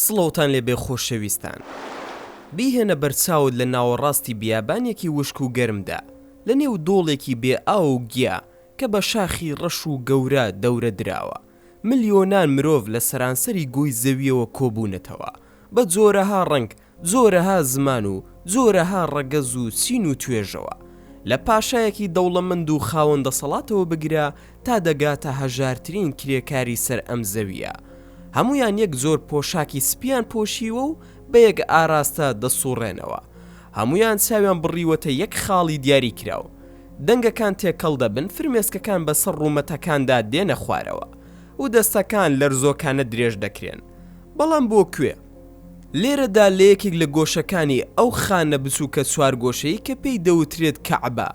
سڵاوتان لێبێ خۆشەویستان. بیهێنە بەرچاوت لە ناوەڕاستی بیابانێکی وشک و گەرمدا، لە نێو دۆڵێکی بێ ئاو و گیا کە بە شاخی ڕەش و گەورە دەورە دراوە، ملیۆنان مرۆڤ لە سەرانسەری گۆی زەوییەوە کۆبوونەتەوە، بە جۆرەها ڕەنگ، جۆرەها زمان و جۆرەها ڕەگەز و چین و توێژەوە، لە پاشایەکی دەوڵەمەند و خاوەن دەسەڵاتەوە بگرە تا دەگاتە هەژارترین کرێکاری سەر ئەم زەوییە، هەموویان یەک جۆر پۆشاکی سپییان پۆشیوە و بە یەک ئاراستە دەسوڕێنەوە. هەموویان چاویان بڕیوەتە یەک خاڵی دیاریکراو. دەنگەکان تێکەڵ دەبن، فرمێسکەکان بەسەر ڕوومەتەکاندا دێنە خوارەوە و دەستەکان لەرزۆکانە درێژ دەکرێن. بەڵام بۆ کوێ؟ لێرەدا لە یەکێک لە گۆشەکانی ئەو خانە بچووکە چوارگۆشەی کە پێی دەوترێت کەعبە،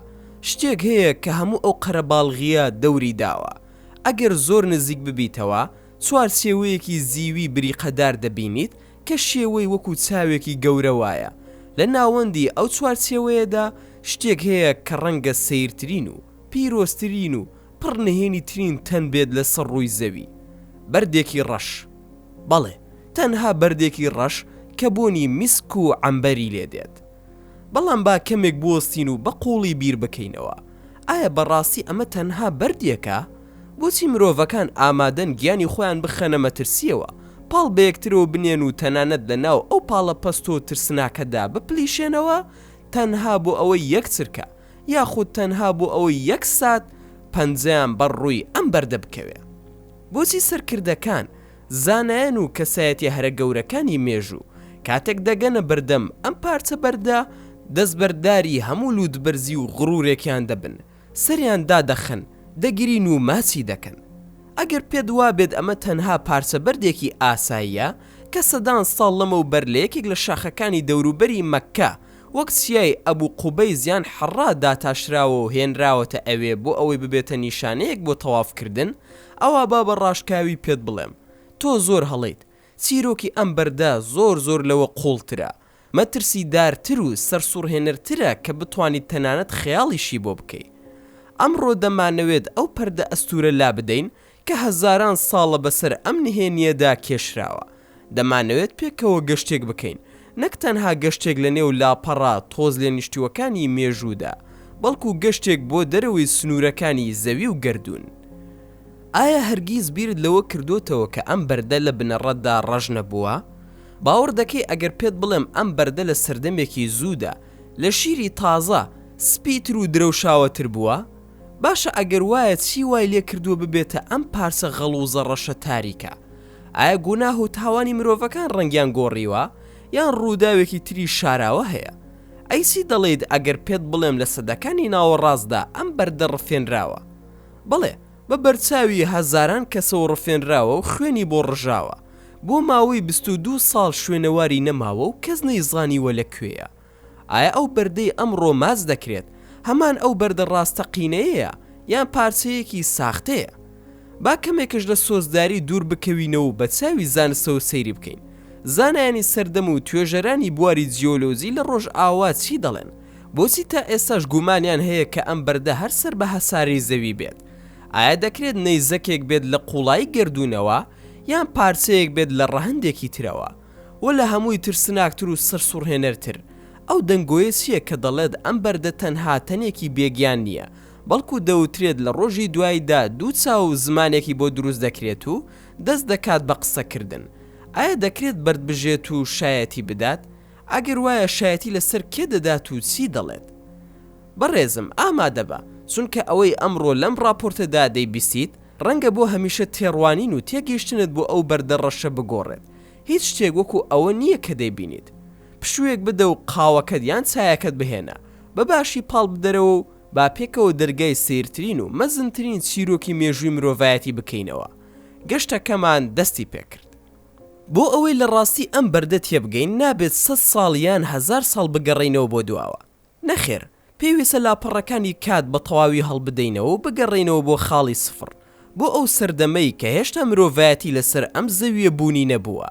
شتێک هەیە کە هەموو ئەو قەرەباڵغییە دەوری داوە. ئەگەر زۆر نزیک ببیتەوە، چوارچێوەیەکی زیوی بریقەدار دەبینیت کە شێوەی وەکو چاوێکی گەورە وایە. لە ناوەندی ئەو چوارچێوەیەدا شتێک هەیە کە ڕەنگە سەیرترین و پیرۆزترین و پڕ نهێنی ترین تەن بێت لەسەر ڕووی زەوی. بەردێکی ڕەش. بەڵێ، تەنها بەردێکی ڕەش کە بۆنی میسک و عەمبەری لێ دێت. بەڵام با کەمێک بوەستین و بە قووڵی بیر بکەینەوە. ئایا بەڕاستی ئەمە تەنها بەردێکە؟ بۆچی مرۆڤەکان ئامادەن گیانی خۆیان بخەنە مەترسییەوە، پاڵ بە یەکترەوە بنێن و تەنانەت لە ناو ئەو پاڵەپەستۆ ترسناکەدا بپلیشێنەوە تەنها بۆ ئەوەی یەک چرکە، یاخود تەنها بۆ ئەوەی یەک سات پەنجەیان بەر ڕووی ئەم بەردە بکەوێ؟ بۆچی سەرکردەکان، زانایان و کەسایەتیە هەرە گەورەکانی مێژوو، کاتێک دەگەنە بەردەم ئەم پارچە بەردە، دەستبەرداری هەموو لووتبەرزی و غرورێکیان دەبن، سەریان دادەخەن، دەگرین و ماچی دەکەن؟ ئەگەر پێت وابێت ئەمە تەنها پارچە بەردێکی ئاساییە، کە سەدان ساڵ لەمەوبەر لە یەکێک لە شاخەکانی دەوروبەری مەککە وەک چیای ئەبو قوبەیس یان حەڕا داتاشراوە و هێنراوەتە ئەوێ بۆ ئەوەی ببێتە نیشانەیەک بۆ تەوافکردن، ئەوا با بە ڕاشکاوی پێت بڵێم، تۆ زۆر هەڵەیت، چیرۆکی ئەم بەردە زۆر زۆر لەوە قووڵترە، مەترسیدارتر و سەرسوڕهێنەرترە کە بتوانیت تەنانەت خەیاڵیشی بۆ بکەی. ئەمڕۆ دەمانەوێت ئەو پەردە ئەستوورە لابدەین کە هەزاران ساڵە بەسەر ئەم نهێنییەدا کێشراوە. دەمانەوێت پێکەوە گەشتێک بکەین، نەک تەنها گەشتێک لەنێو لاپەڕە تۆزلێنیشتووەکانی مێژوودا، بەڵکو گەشتێک بۆ دەرەوەی سنوورەکانی زەوی و گەردوون. ئایا هەرگیز بیرت لەوە کردۆتەوە کە ئەم بەردە لە بنەڕەتدا ڕەش نەبووە؟ باوەڕ دەکەی ئەگەر پێت بڵێم ئەم بەردە لە سەردەمێکی زوودا لە شیری تازە سپیتر و درەوشاوەتر بووە؟ باشە ئەگەر وایە چی وای لێ کردووە ببێتە ئەم پارچە غەڵوزە ڕەشە تاریکە؟ ئایا گوناه و تاوانی مرۆڤەکان ڕەنگیان گۆڕیوە یان ڕووداوێکی تری شاراوە هەیە؟ ئەی چی دەڵێیت ئەگەر پێت بڵێم لە سەدەکانی ناوەڕاستدا ئەم بەردە ڕفێنراوە؟ بەڵێ، بە بەرچاوی هەزاران کەسەوە ڕفێنراوە و خوێنی بۆ ڕژاوە. بۆ ماوەی 22 ساڵ شوێنەواری نەماوە و کەس نەیزانیوە لە کوێیە. ئایا ئەو بەردەی ئەمڕۆ ماچ دەکرێت هەمان ئەو بەردە ڕاستەقینەیەیە یان پارچەیەکی ساختەیە؟ با کەمێکش لە سۆزداری دوور بکەوینەوە و بە چاوی زانستەوە سەیری بکەین. زانایانی سەردەم و توێژەرانی بواری جیۆلۆجی لە ڕۆژئاوا چی دەڵێن؟ بۆچی تا ئێستاش گومانیان هەیە کە ئەم بەردە هەر سەر بە هەسارەی زەوی بێت؟ ئایا دەکرێت نەیزەکێک بێت لە قووڵایی گەردوونەوە یان پارچەیەک بێت لە ڕەهەندێکی ترەوە؟ وە لە هەمووی ترسناکتر و سەرسوڕهێنەرتر، ئەو دەنگۆیە چییە کە دەڵێت ئەم بەردە تەنها تەنێکی بێگیان نییە، بەڵکو دەوترێت لە ڕۆژی دواییدا دوو چاو و زمانێکی بۆ دروست دەکرێت و دەست دەکات بە قسەکردن. ئایا دەکرێت بەرد بژێت و شایەتی بدات؟ ئەگەر وایە شایەتی لەسەر کێ دەدات و چی دەڵێت؟ بەڕێزم ئامادەبە، چونکە ئەوەی ئەمڕۆ لەم ڕاپۆرتەدا دەیبیستیت، ڕەنگە بۆ هەمیشە تێڕوانین و تێگەیشتنت بۆ ئەو بەردە ڕەشە بگۆڕێت. هیچ شتێک وەکو ئەوە نییە کە دەیبینیت. پشوویەک بدە و قاوەکەت یان چایەکەت بهێنە، بە باشی پاڵ بدەرەوە و با پێکەوە دەرگای سەیرترین و مەزنترین چیرۆکی مێژووی مرۆڤایەتی بکەینەوە. گەشتەکەمان دەستی پێکرد. بۆ ئەوەی لە ڕاستی ئەم بەردە تێبگەین نابێت 100 ساڵ یان 1000 ساڵ بگەڕێینەوە بۆ دواوە. نەخێر، پێویستە لاپەڕەکانی کات بە تەواوی هەڵبدەینەوە و بگەڕێینەوە بۆ خاڵی سفڕ، بۆ ئەو سەردەمەی کە هێشتا مرۆڤایەتی لەسەر ئەم زەوییە بوونی نەبووە.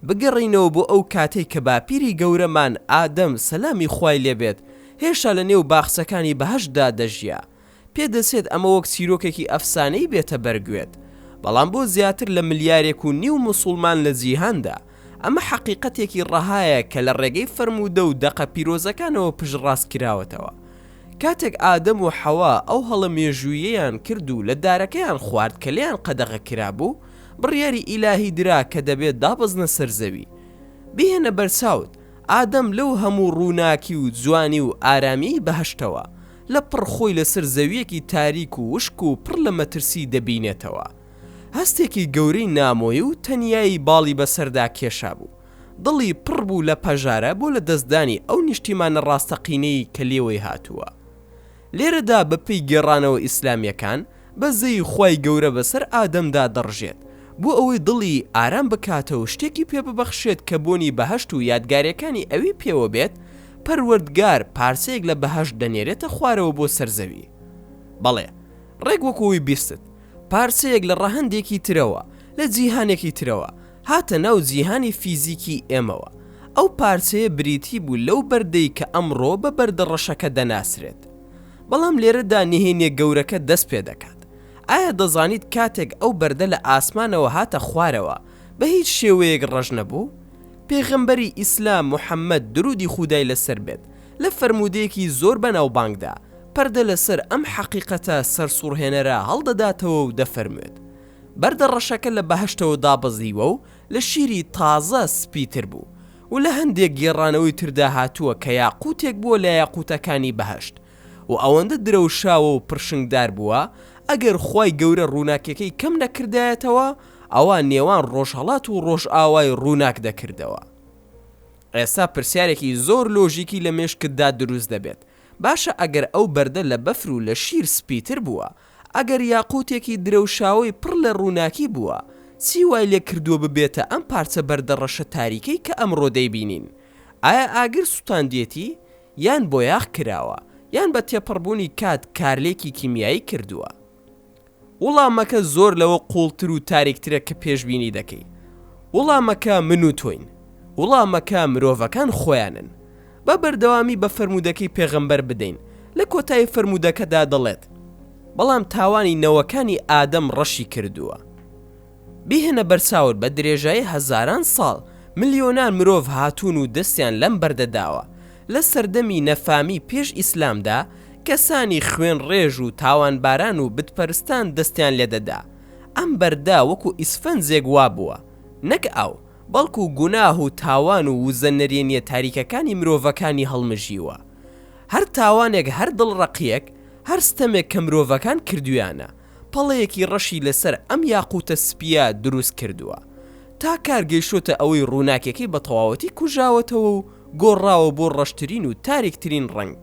بگەڕێینەوە بۆ ئەو کاتەی کە باپیری گەورەمان ئادەم، سەلامی خوای لێ بێت، هێشتا لە نێو باخچەکانی بەهەشتدا دەژیا. پێدەچێت ئەمە وەک چیرۆکێکی ئەفسانەیی بێتە بەر گوێت، بەڵام بۆ زیاتر لە ملیارێک و نیو موسوڵمان لە جیهاندا، ئەمە حەقیقەتێکی ڕەهایە کە لە ڕێگەی فەرموودە و دەقە پیرۆزەکانەوە پشتڕاست کراوەتەوە. کاتێک ئادەم و حەوا ئەو هەڵە مێژووییەیان کرد و لە دارەکەیان خوارد کە لێیان قەدەغە کرابوو، بڕیاری ئیلاهی درا کە دەبێت دابەزنە سەر زەوی. بیهێنە بەرچاوت، ئادەم لەو هەموو ڕووناکی و جوانی و ئارامییەی بەهەشتەوە، لە پڕ خۆی لەسەر زەوییەکی تاریک و وشک و پڕ لە مەترسی دەبینێتەوە. هەستێکی گەورەی نامۆیی و تەنیایی باڵی بەسەردا کێشابوو. دڵی پڕ بوو لە پەژارە بۆ لە دەستدانی ئەو نیشتیمانە ڕاستەقینەی کە لێوەی هاتووە. لێرەدا بە پێی گێڕانەوە ئیسلامیەکان بەزەیی خوای گەورە بەسەر ئادەمدا دەڕژێت بۆ ئەوەی دڵی ئارام بکاتەوە شتێکی پێ ببەخشێت کە بۆنی بەهەشت و یادگاریەکانی ئەوی پێوە بێت، پەروەردگار پارچەیەک لە بەهەشت دەنێرێتە خوارەوە بۆ سەر زەوی. بەڵێ ڕێک وەکو ئەوەی بیستت، پارچەیەک لە ڕەهەندێکی ترەوە، لە جیهانێکی ترەوە، هاتە ناو جیهانی فیزیکی ئێمەوە. ئەو پارچەیە بریتی بوو لەو بەردەی کە ئەمڕۆ بە بەردە ڕەشەکە دەناسرێت. بەڵام لێرەدا نهێنیە گەورەکە دەست پێ دەکات. ئایا دەزانیت کاتێک ئەو بەردە لە ئاسمانەوە هاتە خوارەوە بە هیچ شێوەیەک ڕەش نەبوو؟ پێغەمبەری ئیسلام محەمەد درودی خودای لەسەر بێت لە فەرموودەیەکی زۆر بەناوبانگدا پەردە لەسەر ئەم حەقیقەتە سەرسوڕهێنەرە هەڵدەداتەوە و دەفەرموێت، بەردە ڕەشەکە لە بەهەشتەوە دابەزیوە و لە شیری تازە سپیتر بوو و لە هەندێک گێڕانەوەی تردا هاتووە کە یاقوتێک بووە لە یاقوتەکانی بەهەشت و ئەوەندە درەوشاوە و پرشنگدار بووە ئەگەر خوای گەورە ڕووناکیەکەی کەم نەکردایەتەوە ئەوا نێوان ڕۆژهەڵات و ڕۆژئاوای ڕووناک دەکردەوە. ئێستا پرسیارێکی زۆر لۆژیکی لە مێشکتدا دروست دەبێت، باشە ئەگەر ئەو بەردە لە بەفر و لە شیر سپیتر بووە، ئەگەر یاقوتێکی درەوشاوەی پڕ لە ڕووناکی بووە، چی وای لێ کردووە ببێتە ئەم پارچە بەردە ڕەشە تاریکەی کە ئەمڕۆ دەیبینین؟ ئایا ئاگر سوتاندیەتی؟ یان بۆیاخ کراوە؟ یان بە تێپەڕبوونی کات کارلێکی کیمیایی کردووە؟ وڵامەکە زۆر لەوە قووڵتر و تاریکترە کە پێشبینی دەکەی. وڵامەکە من و تۆین. وڵامەکە مرۆڤەکان خۆیانن. با بەردەوامی بە فەرموودەکەی پێغەمبەر بدەین، لە کۆتایی فەرموودەکەدا دەڵێت، بەڵام تاوانی نەوەکانی ئادەم ڕەشی کردووە. بیهێنە بەرچاوت بە درێژایی هەزاران ساڵ ملیۆنان مرۆڤ هاتوون و دەستیان لەم بەردە داوە، لە سەردەمی نەفامی پێش ئیسلامدا کەسانی خوێن ڕێژ و تاوانباران و بتپەرستان دەستیان لێدەدا، ئەم بەردە وەکو ئیسفەنجێک وابووە، نەک ئاو، بەڵکو گوناه و تاوان و وزە نەرێنیە تاریکەکانی مرۆڤەکانی هەڵمژیوە. هەر تاوانێک هەر دڵڕەقیەک، هەر ستەمێک کە مرۆڤەکان کردویانە، پەڵەیەکی ڕەشی لەسەر ئەم یاقوتە سپییە دروست کردووە. تا کار گەیشتۆتە ئەوەی ڕووناکیەکەی بە تەواوەتی کوژاوەتەوە و گۆڕاوە بۆ ڕەشترین و تاریکترین ڕەنگ.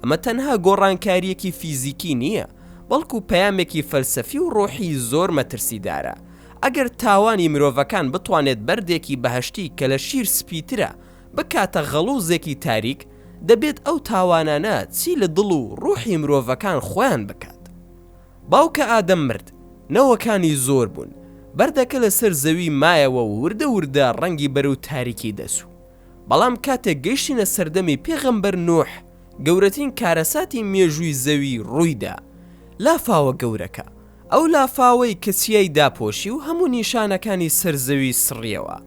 ئەمە تەنها گۆڕانکارییەکی فیزیکی نییە، بەڵکو پەیامێکی فەلسەفی و ڕۆحی زۆر مەترسیدارە. ئەگەر تاوانی مرۆڤەکان بتوانێت بەردێکی بەهەشتی کە لە شیر سپیترە بکاتە غەڵوزێکی تاریک، دەبێت ئەو تاوانانە چی لە دڵ و ڕۆحی مرۆڤەکان خۆیان بکات؟ باوکە ئادەم مرد، نەوەکانی زۆر بوون، بەردەکە لەسەر زەوی مایەوە و وردە وردە ڕەنگی بەرەو تاریکی دەچوو. بەڵام کاتێک گەیشتینە سەردەمی پێغەمبەر نوح، گەورەترین کارەساتی مێژووی زەوی ڕوویدا، لافاوە گەورەکە، ئەو لافاوەی کە چیای داپۆشی و هەموو نیشانەکانی سەر زەوی سڕیەوە.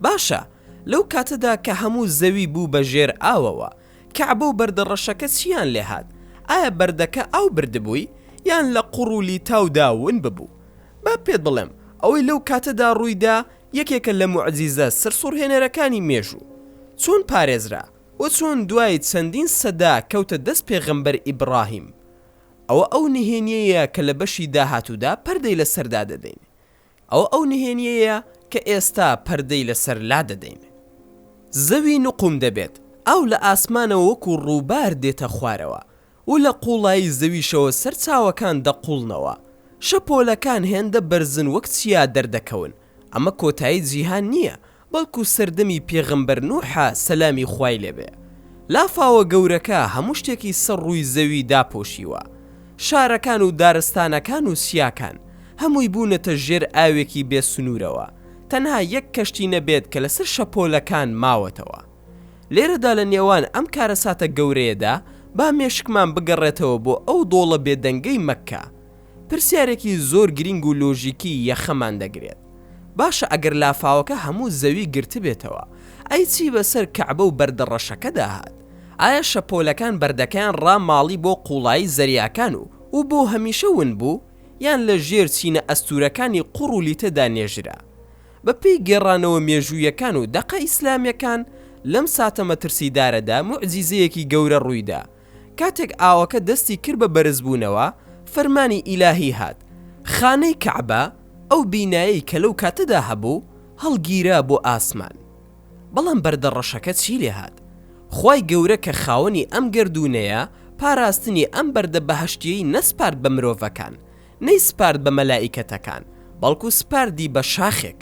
باشە، لەو کاتەدا کە هەموو زەوی بوو بە ژێر ئاوەوە، کەعبە و بەردە ڕەشەکە چییان لێ هات؟ ئایا بەردەکە ئاو بردبووی، یان لە قوڕ و لیتاودا ون ببوو؟ با پێت بڵێم، ئەوەی لەو کاتەدا ڕووی دا، یەکێکە لە موعجیزە سەرسوڕهێنەرەکانی مێژوو. چۆن پارێزرا و چۆن دوای چەندین سەدە کەوتە دەست پێغەمبەر ئیبڕاهیم؟ ئەوە ئەو نهێنییەیە کە لە بەشی داهاتوودا پەردەی لەسەر دادەدەین. ئەوە ئەو نهێنییەیە کە ئێستا پەردەی لەسەر لادەدەین. زەوی نوقوم دەبێت، ئاو لە ئاسمانەوە وەکو ڕووبار دێتە خوارەوە و لە قووڵایی زەویشەوە سەرچاوەکان دەقوڵنەوە. شەپۆلەکان هێندە بەرزن وەک چیا دەردەکەون. ئەمە کۆتایی جیهان نییە، بەڵکو سەردەمی پێغەمبەر نوحە سەلامی خوای لێ بێ. لافاوە گەورەکە هەموو شتێکی سەر ڕووی زەوی داپۆشیوە. شارەکان و دارستانەکان و چیاکان، هەمووی بوونەتە ژێر ئاوێکی بێ سنوورەوە، تەنها یەک کەشتی نەبێت کە لەسەر شەپۆلەکان ماوەتەوە. لێرەدا لە نێوان ئەم کارەساتە گەورەیەدا با مێشکمان بگەڕێتەوە بۆ ئەو دۆڵە بێدەنگەی مەککە. پرسیارێکی زۆر گرینگ و لۆژیکی یەخەمان دەگرێت. باشە ئەگەر لافاوەکە هەموو زەوی گرتبێتەوە، ئەی چی بەسەر کەعبە و بەردە ڕەشەکەدا هات؟ ئایا شەپۆلەکان بەردەکەیان ڕاماڵی بۆ قووڵایی زەریاکان و و بۆ هەمیشە ون بوو، یان لە ژێر چینە ئەستوورەکانی قوڕ و لیتەدا نێژرا؟ بە پێی گێڕانەوە مێژوویەکان و دەقە ئیسلامیەکان، لەم ساتە مەترسیدارەدا موعجیزەیەکی گەورە ڕوویدا، کاتێک ئاوەکە دەستی کرد بە بەرزبوونەوە، فەرمانی ئیلاهی هات، خانەی کەعبە، ئەو بینایەی کە لەو کاتەدا هەبوو، هەڵگیرا بۆ ئاسمان. بەڵام بەردە ڕەشەکە چی لێهات؟ خوای گەورە کە خاوەنی ئەم گەردوونەیە، پاراستنی ئەم بەردە بەهەشتییەی نەسپارد بە مرۆڤەکان، نەیسپارد بە مەلائیکەتەکان، بەڵکو سپاردی بە شاخێک.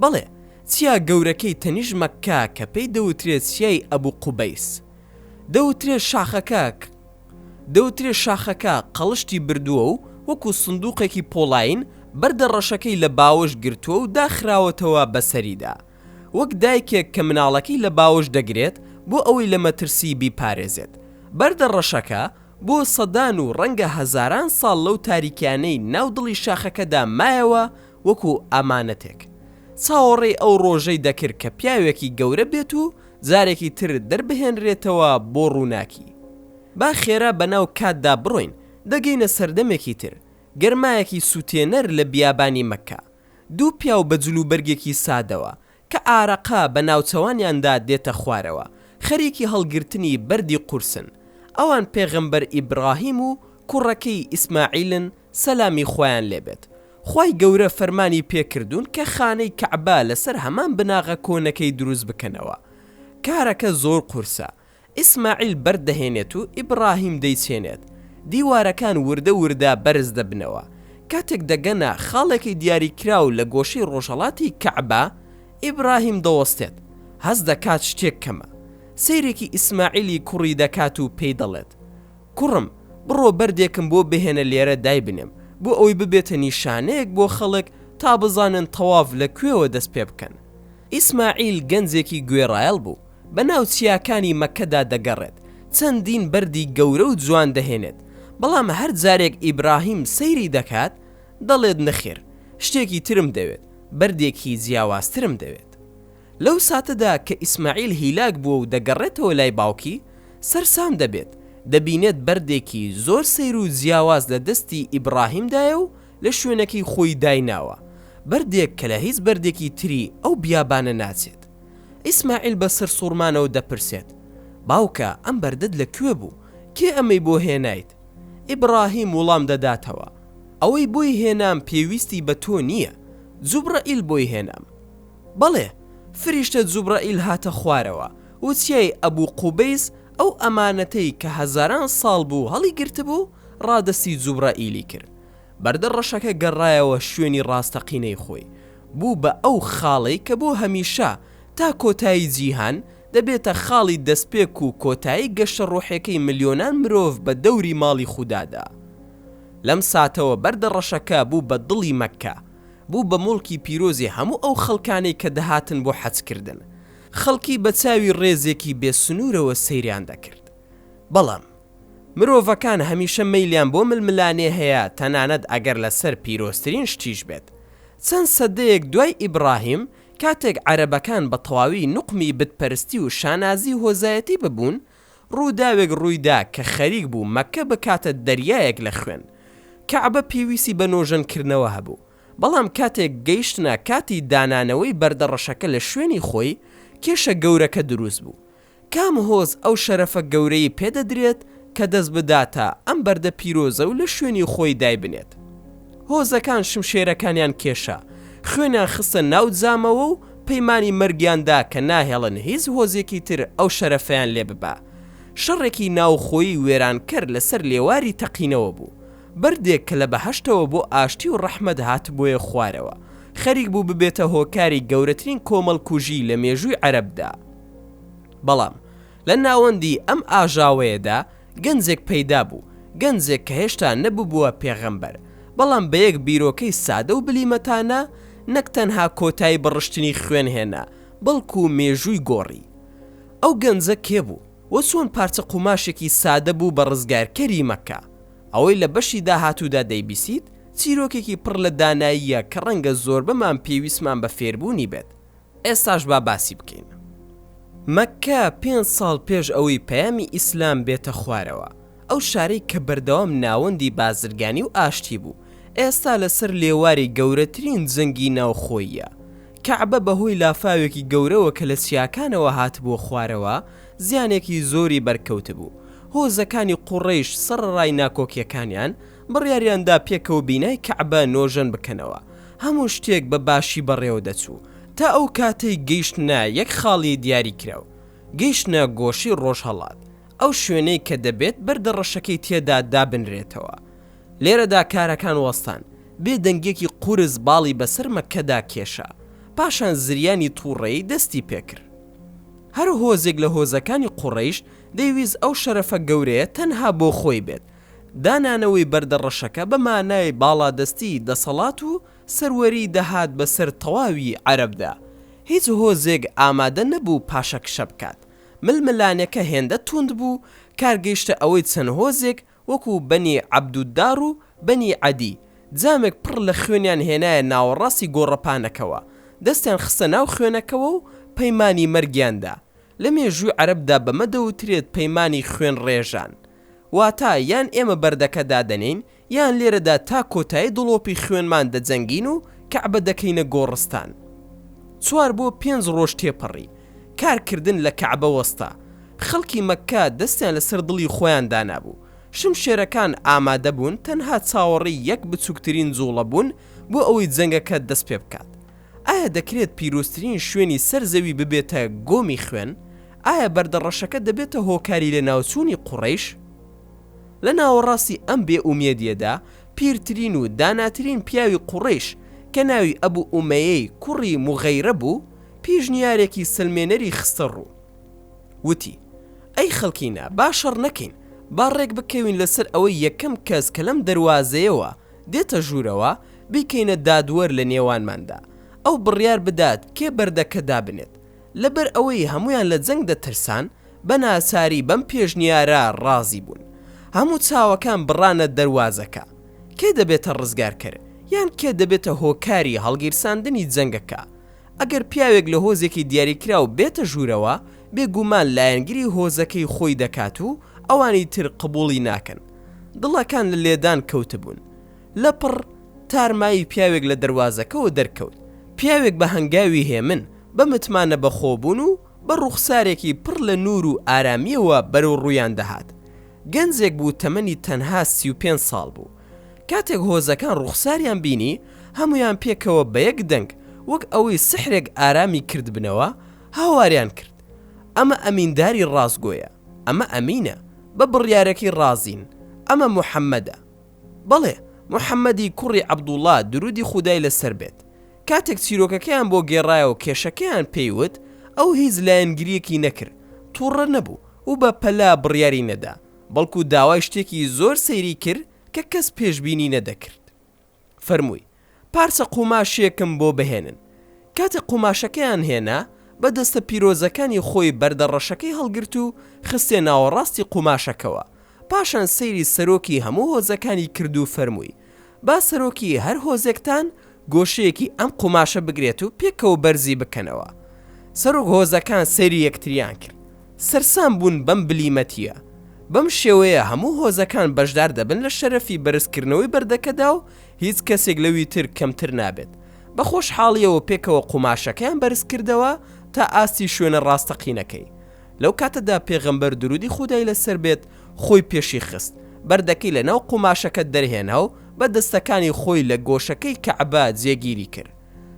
بەڵێ، چیا گەورەکەی تەنیشت مەککە کە پێی دەوترێت چیای ئەبو قوبەیس. دەوترێت شاخەکە دەوترێت شاخەکە قەڵشتی بردووە و وەکو سندوقێکی پۆڵایین بەردە ڕەشەکەی لە باوەش گرتووە و داخراوەتەوە بەسەریدا وەک دایکێک کە مناڵەکەی لە باوەش دەگرێت بۆ ئەوەی لە مەترسی بیپارێزێت بەردە ڕەشەکە بۆ سەدان و ڕەنگە هەزاران ساڵ لەو تاریکیانەی ناو دڵی شاخەکەدا مایەوە وەکو ئامانەتێک چاوەڕێی ئەو ڕۆژەی دەکرد کە پیاوێکی گەورە بێت و جارێکی تر دەربهێنرێتەوە بۆ ڕووناکی. با خێرا بەناو کاتدا بڕۆین، دەگەینە سەردەمێکی تر، گەرمایەکی سووتێنەر لە بیابانی مەککە. دوو پیاو بە جلوبەرگێکی سادەوە، کە ئارەقە بە ناوچەوانیاندا دێتە خوارەوە، خەریکی هەڵگرتنی بەردی قورسن. ئەوان پێغەمبەر ئیبراهیم و کوڕەکەی ئیسماعیلن سەلامی خوایان لێ بێت. خوای گەورە فەرمانی پێ کردوون کە خانەی کەعبە لەسەر هەمان بناغە کۆنەکەی دروست بکەنەوە. کارەکە زۆر قورسە. ئیسماعیل بەرد دەهێنێت و ئیبڕاهیم دەیچێنێت. دیوارەکان وردە وردە بەرز دەبنەوە. کاتێک دەگەنە خاڵێکی دیاریکراو لە گۆشەی ڕۆژهەڵاتی کەعبە، ئیبڕاهیم دەوەستێت. هەست دەکات شتێک کەمە. سەیرێکی ئیسماعیلی کوڕی دەکات و پێی دەڵێت. کوڕم، بڕۆ بەردێکم بۆ بهێنە لێرە دایبنێم، بۆ ئەوەی ببێتە نیشانەیەک بۆ خەڵک تا بزانن تەواف لە کوێوە دەست پێ بکەن. ئیسماعیل گەنجێکی گوێڕایەڵ بوو، بە ناو چیاکانی مەککەدا دەگەڕێت، چەندین بەردی گەورە و جوان دەهێنێت، بەڵام هەر جارێک ئیبراهیم سەیری دەکات، دەڵێت نەخێر، شتێکی ترم دەوێت، بەردێکی جیاوازترم دەوێت. لەو ساتەدا کە ئیسماعیل هیلاک بووە و دەگەڕێتەوە لای باوکی، سەرسام دەبێت، دەبینێت بەردێکی زۆر سەیر و جیاواز لە دەستی ئیبڕاهیمدایە و لە شوێنەکەی خۆی دایناوە، بەردێک کە لە هیچ بەردێکی تری ئەو بیابانە ناچێت. ئیسماعیل بە سەرسوڕمانەوە دەپرسێت، باوکە ئەم بەردەت لە کوێ بوو؟ کێ ئەمەی بۆ هێنایت؟ ئیبڕاهیم وڵام دەداتەوە، ئەوەی بۆی هێنام پێویستی بە تۆ نییە، جوبڕەئیل بۆی هێنام. بەڵێ، فریشتە جوبرەئیل هاتە خوارەوە و چیای ئەبو قوبەیس ئەو ئەمانەتەی کە هەزاران ساڵ بوو هەڵیگرتبوو ڕادەستی جوبرەئیلی کرد. بەردە ڕەشەکە گەڕایەوە شوێنی ڕاستەقینەی خۆی، بوو بە ئەو خاڵەی کە بۆ هەمیشە، تا کۆتایی جیهان، دەبێتە خاڵی دەستپێک و کۆتایی گەشتە ڕۆحیەکەی ملیۆنان مرۆڤ بە دەوری ماڵی خودادا. لەم ساتەوە بەردە ڕەشەکە بوو بە دڵی مەککە. بوو بە موڵکی پیرۆزی هەموو ئەو خەڵکانەی کە دەهاتن بۆ حەج کردن. خەڵکی بە چاوی ڕێزێکی بێ سنوورەوە سەیریان دەکرد. بەڵام. مرۆڤەکان هەمیشە مەیلیان بۆ ململانێ هەیە تەنانەت ئەگەر لەسەر پیرۆزترین شتیش بێت. چەند سەدەیەک دوای ئیبڕاهیم، کاتێک عەرەبەکان بە تەواوی نوقمی بتپەرستی و شانازی هۆزایەتی ببوون، ڕووداوێک ڕوویدا کە خەریک بوو مەککە بکاتە دەریایەک لە خوێن. کەعبە پێویستی بە نۆژەنکردنەوە هەبوو. بەڵام کاتێک گەیشتنە کاتی دانانەوەی بەردە ڕەشەکە لە شوێنی خۆی، کێشە گەورەکە دروست بوو. کام هۆز ئەو شەرەفە گەورەی پێدەدرێت کە دەست بداتە ئەم بەردە پیرۆزە و لە شوێنی خۆی دایبنێت؟ هۆزەکان شمشێرەکانیان کێشا، خوێنیان خستە ناو جامەوە و پەیمانی مەرگیان دا کە ناهێڵن هیچ هۆزێکی تر ئەو شەرەفەیان لێ ببا. شەڕێکی ناوخۆیی وێرانکەر لەسەر لێواری تەقینەوە بوو. بەردێک کە لە بەهەشتەوە بۆ ئاشتی و ڕەحمەت هاتبوویە خوارەوە، خەریک بوو ببێتە هۆکاری گەورەترین کۆمەڵکوژی لە مێژووی عەرەبدا. بەڵام لە ناوەندی ئەم ئاژاوەیەدا گەنجێک پەیدا بوو، گەنجێک کە هێشتا نەببووە پێغەمبەر، بەڵام بە یەک بیرۆکەی سادە و بلیمەتانە نەک تەنها کۆتایی بە ڕشتنی خوێن هێنا، بەڵکو مێژووی گۆڕی. ئەو گەنجە کێ بوو و چۆن پارچە قوماشێکی سادە بوو بە ڕزگارکەری مەککە؟ ئەوەی لە بەشی داهاتوودا دەیبیسیت، چیرۆکێکی پڕ لە داناییە کە ڕەنگە زۆربەمان پێویستمان بە فێربوونی بێت. ئێستاش با باسی بکەین. مەککە پێنج ساڵ پێش ئەوەی پەیامی ئیسلام بێتە خوارەوە، ئەو شارەی کە بەردەوام ناوەندی بازرگانی و ئاشتی بوو، ئێستا لەسەر لێواری گەورەترین جەنگی ناوخۆییە. کەعبە بەهۆی لافاوێکی گەورەوە کە لە چیاکانەوە هاتبووە خوارەوە، زیانێکی زۆری بەرکەوتبوو. هۆزەکانی قوڕەیش سەڕەڕای ناکۆکییەکانیان، بڕیاریان دا پێکەوە بینای کەعبە نۆژەن بکەنەوە. هەموو شتێک بە باشی بەڕێوە دەچوو، تا ئەو کاتەی گەیشتنە یەک خاڵی دیاریکراو. گەیشتنە گۆشەی ڕۆژهەڵات، ئەو شوێنەی کە دەبێت بەردە ڕەشەکەی تێدا دابنرێتەوە. لێرەدا کارەکان وەستان، بێ دەنگیەکی قورس باڵی بەسەر مەککەدا کێشا، پاشان زریانی توڕەیی دەستی پێکرد. هەر هۆزێک لە هۆزەکانی قوڕەیش دەیویست ئەو شەرەفە گەورەیە تەنها بۆ خۆی بێت. دانانەوەی بەردە ڕەشەکە بە مانای باڵادەستی دەسەڵات و سەروەری دەهات بەسەر تەواوی عەرەبدا. هیچ هۆزێک ئامادە نەبوو پاشەکشە بکات. ململانێکە هێندە توند بوو، کار گەیشتە ئەوەی چەند هۆزێک وەکو بەنی عەبدوددار و بەنی عەدی، جامێک پڕ لە خوێنیان هێنایە ناوەڕاستی گۆڕەپانەکەوە، دەستیان خستە ناو خوێنەکەوە و پەیمانی مەرگیان دا. لە مێژووی عەرەبدا بەمە دەوترێت پەیمانی خوێنڕێژان. واتە یان ئێمە بەردەکە دادەنێین، یان لێرەدا تا کۆتایی دڵۆپی خوێنمان دەجەنگین و کەعبە دەکەینە گۆڕستان. چوار بۆ پێنج ڕۆژ تێپەڕی، کار کردن لە کەعبە وەستا. خەڵکی مەککە دەستیان لەسەر دڵی خۆیان دانابوو. شمشێرەکان ئامادە بوون، تەنها چاوەڕێی یەک بچووکترین جووڵە بوون بۆ ئەوەی جەنگەکە دەست پێ بکات. ئایا دەکرێت پیرۆزترین شوێنی سەر زەوی ببێتە گۆمی خوێن؟ ئایا بەردە ڕەشەکە دەبێتە هۆکاری لەناوچوونی قوڕەیش؟ لە ناوەڕاستی ئەم بێ ئومێدیەدا پیرترین و داناترین پیاوی قوڕەیش کە ناوی ئەبو ئومەیەی کوڕی موغەیرە بوو پیشنیارێکی سەلمێنەری خستە ڕوو وتی، ئەی خەڵکینە با شەڕ نەکەین، با ڕێک بکەوین لەسەر ئەوەی یەکەم کەس کە لەم دەروازەیەوە دێتە ژوورەوە بیکەینە دادوەر لە نێوانماندا، ئەو بڕیار بدات کێ بەردەکە دابنێت. لەبەر ئەوەی هەموویان لە جەنگ دەترسان، بە ناچاری بەم پێشنیارە ڕازی بوون. هەموو چاوەکان بڕانە دەروازەکە. کێ دەبێتە ڕزگارکەر، یان کێ دەبێتە هۆکاری هەڵگیرساندنی جەنگەکە؟ ئەگەر پیاوێک لە هۆزێکی دیاریکراو بێتە ژوورەوە، بێگومان لایەنگری هۆزەکەی خۆی دەکات و ئەوانی تر قبوڵی ناکەن. دڵەکان لە لێدان کەوتبوون. لەپڕ تارمایی پیاوێک لە دەروازەکەوە دەرکەوت. پیاوێک بە هەنگاوی هێمن، بە متمانەبەخۆبوون و بە ڕووخسارێکی پڕ لە نوور و ئارامییەوە بەرەو ڕوویان دەهات. گەنجێک بوو تەمەنی تەنها 35 ساڵ بوو. کاتێک هۆزەکان ڕووخساریان بینی، هەموویان پێکەوە بە یەک دەنگ، وەک ئەوەی سحرێک ئارامی کردبنەوە، هاواریان کرد، ئەمە ئەمینداری ڕاستگۆیە، ئەمە ئەمینە، بە بڕیارەکەی ڕازین، ئەمە موحەممەدە. بەڵێ، موحەممەدی کوڕی عەبدوڵڵا دروودی خودای لەسەر بێت. کاتێک چیرۆکەکەیان بۆ گێڕایەوە کێشەکەیان پێی وت، ئەو هیچ لایەنگرییەکی نەکرد، تووڕە نەبوو و بە پەلە بڕیاری نەدا، بەڵکو داوای شتێکی زۆر سەیری کرد کە کەس پێشبینی نەدەکرد. فەرمووی، پارچە قوماشێکم بۆ بهێنن. کاتێک قوماشەکەیان هێنا، بە دەستە پیرۆزەکانی خۆی بەردە ڕەشەکەی هەڵگرت و خستیە ناوەڕاستی قوماشەکەوە، پاشان سەیری سەرۆکی هەموو هۆزەکانی کرد و فەرمووی، با سەرۆکی هەر هۆزێکتان گۆشەیەکی ئەم قوماشە بگرێت و پێکەوە بەرزی بکەنەوە. سەرۆک هۆزەکان سەیری یەکتریان کرد. سەرسام بوون بەم بلیمەتییە. بەم شێوەیە هەموو هۆزەکان بەشدار دەبن لە شەرەفی بەرزکردنەوەی بەردەکەدا و هیچ کەسێک لەوی تر کەمتر نابێت. بە خۆشحاڵییەوە پێکەوە قوماشەکەیان بەرزکردەوە تا ئاستی شوێنە ڕاستەقینەکەی. لەو کاتەدا پێغەمبەر درودی خودای لەسەر بێت خۆی پێشی خست، بەردەکەی لە ناو قوماشەکە دەرهێنا و بە دەستەکانی خۆی لە گۆشەکەی کەعبە جێگیری کرد.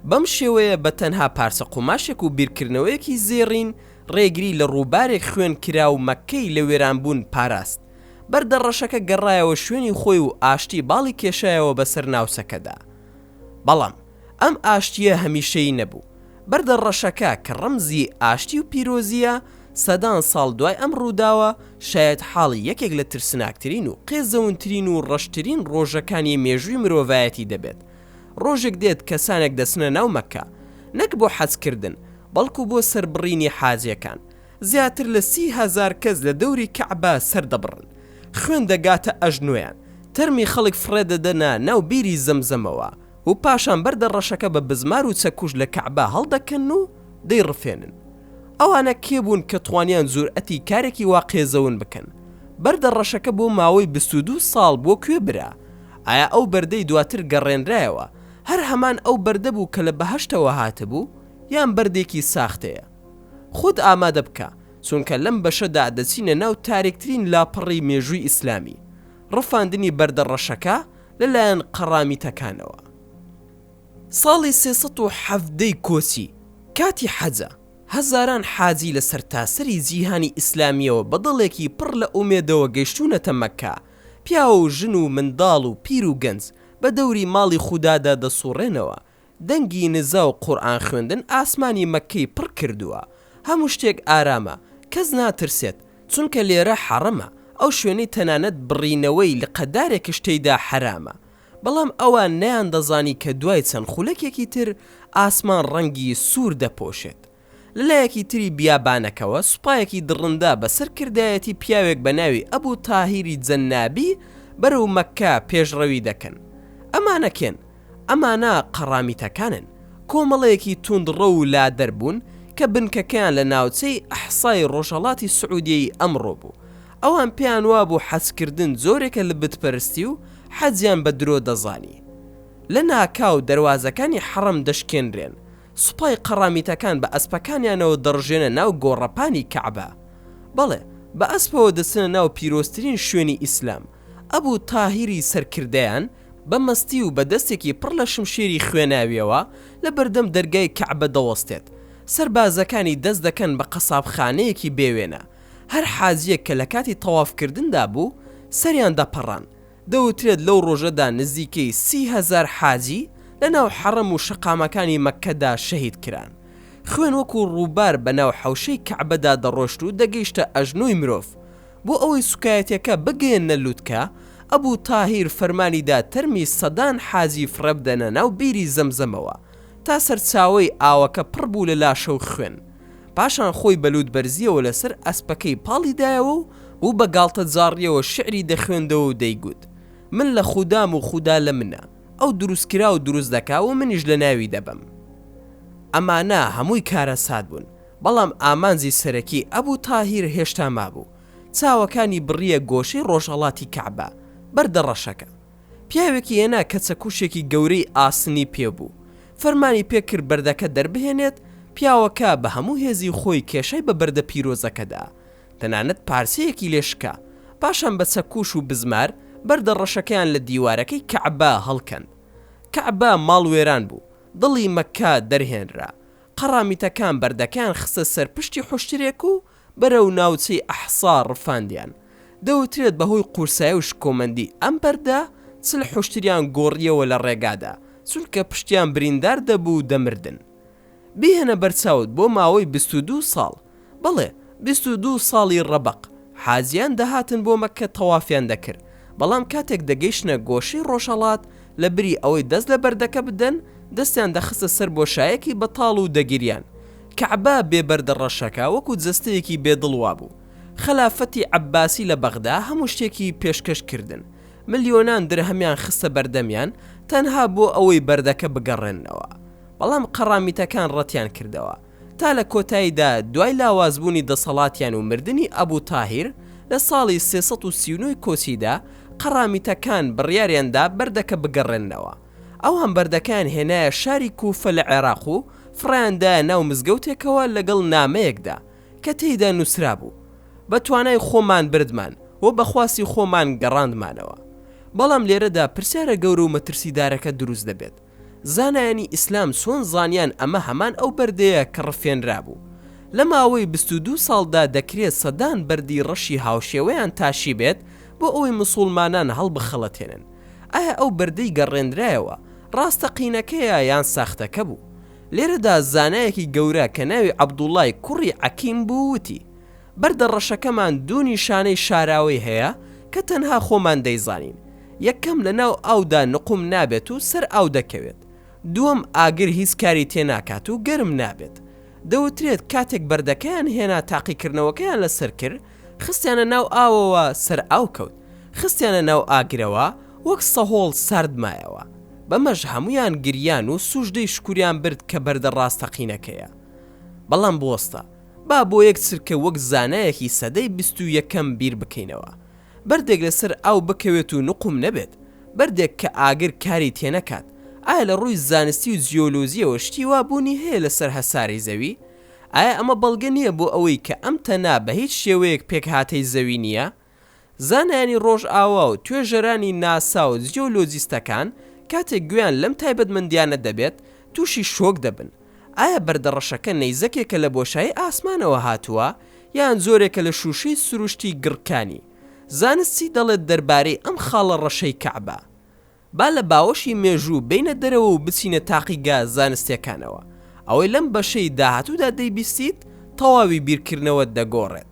بەم شێوەیە بە تەنها پارچە قوماشێک و بیرکردنەوەیەکی زێڕین ڕێگری لە ڕووبارێک خوێن کرا و مەککەی لە وێرانبوون پاراست. بەردە ڕەشەکە گەڕایەوە شوێنی خۆی و ئاشتی باڵی کێشایەوە بەسەر ناوچەکەدا. بەڵام ئەم ئاشتییە هەمیشەیی نەبوو. بەردە ڕەشەکە کە ڕەمزی ئاشتی و پیرۆزییە، سەدان ساڵ دوای ئەم ڕووداوە، شایەتحاڵی یەکێک لە ترسناکترین و قێزەونترین و ڕەشترین ڕۆژەکانی مێژووی مرۆڤایەتی دەبێت. ڕۆژێک دێت کەسانێک دەچنە ناو مەککە، نەک بۆ حەجکردن، بەڵکو بۆ سەربڕینی حاجیەکان. زیاتر لە 30,000 کەس لە دەوری کەعبە سەردەبڕن. خوێن دەگاتە ئەژنۆیان. تەرمی خەڵک فڕێ دەدەنە ناو بیری زەمزەمەوە و پاشان بەردە ڕەشەکە بە بزمار و چەکوش لە کەعبە هەڵدەکەنن و دەیڕفێنن. ئەوانە کێ بوون کە توانیان جورئەتی کارێکی وا قێزەون بکەن؟ بەردە ڕەشەکە بۆ ماوەی 22 ساڵ بۆ کوێ برا؟ ئایا ئەو بەردەی دواتر گەڕێنرایەوە هەر هەمان ئەو بەردە بوو کە لە بەهەشتەوە هاتبوو یان بەردێکی ساختەیە؟ خۆت ئامادە بکە چونکە لەم بەشەدا دەچینە ناو تاریکترین لاپەڕەی مێژووی ئیسلامی، ڕفاندنی بەردە ڕەشەکە لەلایەن قەڕامیتەکانەوە. ساڵی 317 ی کۆچی، کاتی حەجە، هەزاران حاجی لە سەرتاسەری جیهانی ئیسلامییەوە بە دڵێکی پڕ لە ئومێدەوە گەیشتوونەتە مەککە، پیاو و ژن و منداڵ و پیر و گەنج بە دەوری ماڵی خودادا دەسوڕێنەوە، دەنگی نزا و قورئان خوێندن ئاسمانی مەککەی پڕ کردووە، هەموو شتێک ئارامە، کەس ناترسێت، چونکە لێرە حەڕەمە، ئەو شوێنەی تەنانەت بڕینەوەی لقەدارێکش تێیدا حەرامە. بەڵام ئەوان نەیاندەزانی کە دوای چەند خولەکێکی تر ئاسمان ڕەنگی سوور دەپۆشێت. لە لایەکی تری بیابانەکەوە سوپایەکی دڕندە بە سەرکردایەتی پیاوێک بە ناوی ئەبو تاهیری جەنابی بەرەو مەککە پێشڕەوی دەکەن. ئەمانە کێن؟ ئەمانە قەڕامیتەکانن، کۆمەڵەیەکی توندڕەو و لادەر بوون کە بنکەکەیان لە ناوچەی ئەحسای ڕۆژهەڵاتی سعودیەی ئەمڕۆ بوو. ئەوان پێیان وابوو حەجکردن جۆرێکە لە بتپەرستی و حەجیان بە درۆ دەزانی. لە ناکاو دەروازەکانی حەڕەم دەشکێنرێن، سوپای قەڕامیتەکان بە ئەسپەکانیانەوە دەڕژێنە ناو گۆڕەپانی کەعبە. بەڵێ، بە ئەسپەوە دەچنە ناو پیرۆزترین شوێنی ئیسلام. ئەبو تاهیری سەرکردەیان، بە مەستی و بە دەستێکی پڕ لە شمشێری خوێناوییەوە لە بەردەم دەرگای کەعبە دەوەستێت. سەربازەکانی دەست دەکەن بە قەسابخانەیەکی بێوێنە. هەر حاجییەک کە لە کاتی تەوافکردندا بوو، سەریان دەپەڕاند. دەوترێت لەو ڕۆژەدا نزیکەی 30,000 حاجی لە ناو حەڕەم و شەقامەکانی مەککەدا شەهید کران. خوێن وەکو ڕووبار بە ناو حەوشەی کەعبەدا دەڕۆشت و دەگەیشتە ئەژنۆی مرۆڤ. بۆ ئەوەی سوکایەتیەکە بگەیەننە لوتکە، ئەبو تاهیر فەرمانی دا تەرمی سەدان حاجی فڕێبدەنە ناو بیری زەمزەمەوە، تا سەرچاوەی ئاوەکە پڕ بوو لە لاشە و خوێن. پاشان خۆی بە لووتبەرزییەوە لەسەر ئەسپەکەی پاڵی دایەوە و بوو بە گاڵتەجاڕییەوە شیعری دەخوێندەوە و دەیگوت، من لە خودام و خودا لە منە، ئەو دروستکراو دروست دەکا و منیش لەناوی دەبەم. ئەمانە هەمووی کارەسات بوون، بەڵام ئامانجی سەرەکی ئەبو تاهیر هێشتا مابوو، چاوەکانی بڕییە گۆشەی ڕۆژهەڵاتی کەعبە، بەردە ڕەشەکە. پیاوێکی هێنا کە چەکوشێکی گەورەی ئاسنی پێ بوو. فەرمانی پێ کرد بەردەکە دەربهێنێت، پیاوەکە بە هەموو هێزی خۆی کێشای بە بەردە پیرۆزەکەدا. تەنانەت پارچەیەکی لێ شکا. پاشان بە چەکوش و بزمار بەردە ڕەشەکەیان لە دیوارەکەی کەعبە هەڵکەند. کەعبە ماڵ وێران بوو. دڵی مەککە دەرهێنرا. قەڕامیتەکان بەردەکەیان خستە سەر پشتی حوشترێک و بەرەو ناوچەی ئەحسا ڕفاندیان. دەوترێت بەهۆی قورسایی و شکۆمەندی ئەم بەردە، 40 حوشتریان گۆڕییەوە لە ڕێگادا، چونکە پشتیان بریندار دەبوو و دەمردن. بیهێنە بەرچاوت بۆ ماوەی 22 ساڵ، بەڵێ 22 ساڵی ڕەبەق، حاجیان دەهاتن بۆ مەککە تەوافیان دەکرد، بەڵام کاتێک دەگەیشتنە گۆشەی ڕۆژهەڵات، لە بری ئەوەی دەست لە بەردەکە بدەن، دەستیان دەخستە سەر بۆشایەکی بەتاڵ و دەگریان. کەعبە بێ بەردە ڕەشەکە وەکو جەستەیەکی بێ دڵ وابوو. خەلافەتی عەباسی لە بەغدا هەموو شتێکی پێشکەش کردن. ملیۆنان درهەمیان خستە بەردەمیان تەنها بۆ ئەوەی بەردەکە بگەڕێننەوە. بەڵام قەڕامیتەکان ڕەتیان کردەوە. تا لە کۆتاییدا دوای لاوازبوونی دەسەڵاتیان و مردنی ئەبو تاهیر لە ساڵی 339 ی کۆچیدا، قەڕامیتەکان بڕیاریان دا بەردەکە بگەڕێننەوە. ئەوان بەردەکەیان هێنایە شاری کوفە لە عێراق و فڕێیان دایە ناو مزگەوتێکەوە لەگەڵ نامەیەکدا کە تێیدا نووسرابوو، بە توانای خۆمان بردمان و بە خواستی خۆمان گەڕاندمانەوە. بەڵام لێرەدا پرسیارە گەورە و مەترسیدارەکە دروست دەبێت، زانایانی ئیسلام چۆن زانیان ئەمە هەمان ئەو بەردەیە کە ڕفێنرابوو؟ لە ماوەی 22 ساڵدا دەکرێت سەدان بەردی ڕەشی هاوشێوەیان تاشیبێت بۆ ئەوەی مسوڵمانان هەڵبخەڵەتێنن. ئایا ئەو بەردەی گەڕێنرایەوە ڕاستەقینەکەیە یان ساختەکە بوو؟ لێرەدا زانایەکی گەورە کە ناوی عەبدوڵای کوڕی عەکیم بوو وتی، بەردە ڕەشەکەمان دوو نیشانەی شاراوەی هەیە کە تەنها خۆمان دەیزانین، یەکەم لەناو ئاودا نقوم نابێت و سەر ئاو دەکەوێت، دووەم ئاگر هیچ کاری تێناکات و گەرم نابێت. دەوترێت کاتێک بەردەکەیان هێنا تاقیکردنەوەکەیان لەسەر کرد، خستیانە ناو ئاوەوە سەر ئاو کەوت. خستیانە ناو ئاگرەوە وەک سەهۆڵ سارد مایەوە. بەمەش هەموویان گریان و سوژدەی شکوریان برد کە بەردە ڕاستەقینەکەیە. بەڵام بوەستە، با بۆ یەک چرکە وەک زانایەکی سەدەی 21ەم بیر بکەینەوە. بەردێک لەسەر ئاو بکەوێت و نوقوم نەبێت، بەردێک کە ئاگر کاری تێنەکات، ئایا لە ڕووی زانستی و جیۆلۆجییەوە شتی وا بوونی هەیە لەسەر هەسارەی زەوی؟ ئایا ئەمە بەڵگە نییە بۆ ئەوەی کە ئەم تەنە بە هیچ شێوەیەک پێکهاتەی زەوی نییە؟ زانایانی ڕۆژئاوا و توێژەرانی ناسا و جیۆلۆجیستەکان کاتێک گوێیان لەم تایبەتمەندیانە دەبێت تووشی شۆک دەبن. ئایا بەردە ڕەشەکە نەیزەکێکە لە بۆشایی ئاسمانەوە هاتووە یان جۆرێکە لە شووشەی سروشتی گڕکانی؟ زانست چی دەڵێت دەربارەی ئەم خاڵە ڕەشەی کەعبە؟ با لە باوەشی مێژوو بێینە دەرەوە و بچینە تاقیگە زانستیەکانەوە. ئەوەی لەم بەشەی داهاتوودا دەیبیستیت تەواوی بیرکردنەوەت دەگۆڕێت.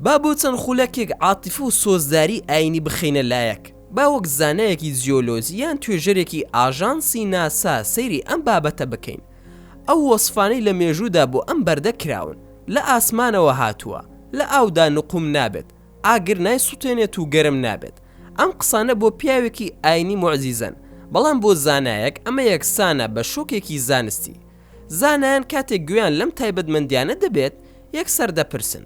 با بۆ چەند خولەکێک عاتیفە و سۆزداری ئایینی بخەینە لایەک، با وەک زانایەکی جیۆلۆجی یان توێژەرێکی ئاژانسی ناسا سەیری ئەم بابەتە بکەین. ئەو وەسفانەی لە مێژوودا بۆ ئەم بەردە کراون، لە ئاسمانەوە هاتووە، لە ئاودا نوقوم نابێت، ئاگر نایسوتێنێت و گەرم نابێت. ئەم قسانە بۆ پیاوێکی ئاینی موعجیزەن، بەڵام بۆ زانایەک ئەمە یەکسانە بە شۆکێکی زانستی. زانایان کاتێک گوێیان لەم تایبەتمەندیانە دەبێت، یەکسەر دەپرسن،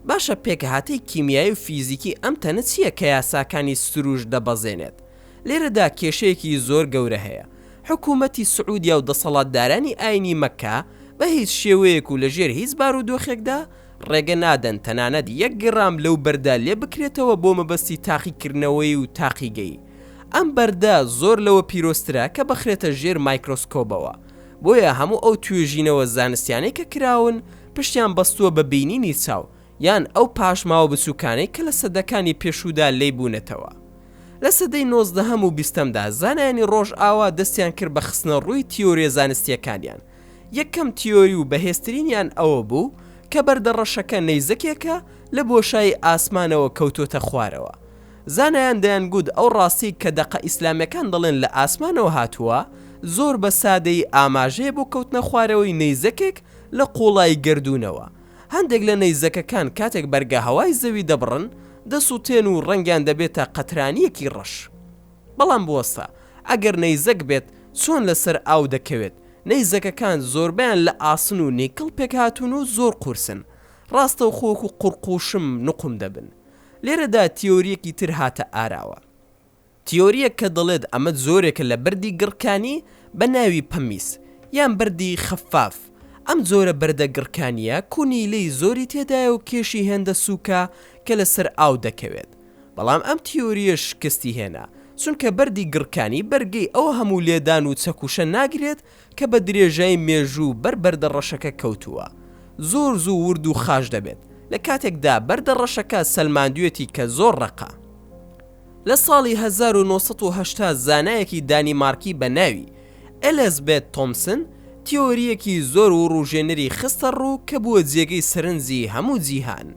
باشە پێکهاتەی کیمیایی و فیزیکی ئەم تەنە چییە کە یاساکانی سروشت دەبەزێنێت؟ لێرەدا کێشەیەکی زۆر گەورە هەیە. حکوومەتی سعودیا و دەسەڵاتدارانی ئاینی مەککە بە هیچ شێوەیەک و لەژێر هیچ بارودۆخێکدا ڕێگە نادەن تەنانەت یەک گڕام لەو بەردە لێ بکرێتەوە بۆ مەبەستی تاقیکردنەوەی و تاقیگەیی. ئەم بەردە زۆر لەوە پیرۆزترە کە بخرێتە ژێر مایکرۆسکۆبەوە. بۆیە هەموو ئەو توێژینەوە زانستیانەی کە کراون پشتیان بەستووە بە بینینی چاو یان ئەو پاشماوە بچووکانەی کە لە سەدەکانی پێشوودا لێی بوونەتەوە. لە سەدەی نۆزدەهەم و بیستەمدا زانایانی ڕۆژئاوا دەستیان کرد بە خستنەڕووی تیۆرییە زانستییەکانیان. یەکەم تیۆری و بەهێزترینیان ئەوە بوو کە بەردە ڕەشەکە نەیزەکێکە لە بۆشایی ئاسمانەوە کەوتۆتە خوارەوە. زانایان دەیانگوت ئەو ڕاستیەی کە دەقە ئیسلامیەکان دەڵێن لە ئاسمانەوە هاتووە زۆر بە سادەیی ئاماژەیە بۆ کەوتنە خوارەوەی نەیزەکێک لە قوڵایی گەردوونەوە. هەندێک لە نەیزەکەکان کاتێک بەرگە هەوای زەوی دەبڕن دەسوتێن و ڕەنگیان دەبێتە قەترانیەکی ڕەش. بەڵام بوەستە، ئەگەر نەیزەک بێت چۆن لەسەر ئاو دەکەوێت؟ نەیزەکەکان زۆربەیان لە ئاسن و نیکڵ پێکهاتوون و زۆر قورسن، ڕاستەوخۆ وەکو قوڕقوشم نوقم دەبن. لێرەدا تیۆرییەکی تر هاتە ئاراوە. تیۆرییەک کە دەڵێت ئەمە جۆرێکە لە بەردی گڕکانی بە ناوی پەمیس یان بەردی خەفاف. ئەم جۆرە بەردە گڕکانییە کونیلەی زۆری تێدایە و کێشی هێندە سووکە کە لەسەر ئاو دەکەوێت. بەڵام ئەم تیۆرییەش شکستی هێنا، چونکە بەردی گڕکانی بەرگەی ئەو هەموو لێدان و چەکوشە ناگرێت کە بە درێژای مێژوو بەر بەردە ڕەشەکە کەوتووە. زۆر زوو ورد و خاش دەبێت، لە کاتێکدا بەردە ڕەشەکە سەلماندوێتی کە زۆر ڕەقە. لە ساڵی 1980 زانایەکی دانیمارکی بە ناوی، ئێلێزبێت تۆمسن، تیۆرییەکی زۆر وڕوژێنەری خستە ڕوو کە بووە جێگەی سەرنجی هەموو جیهان.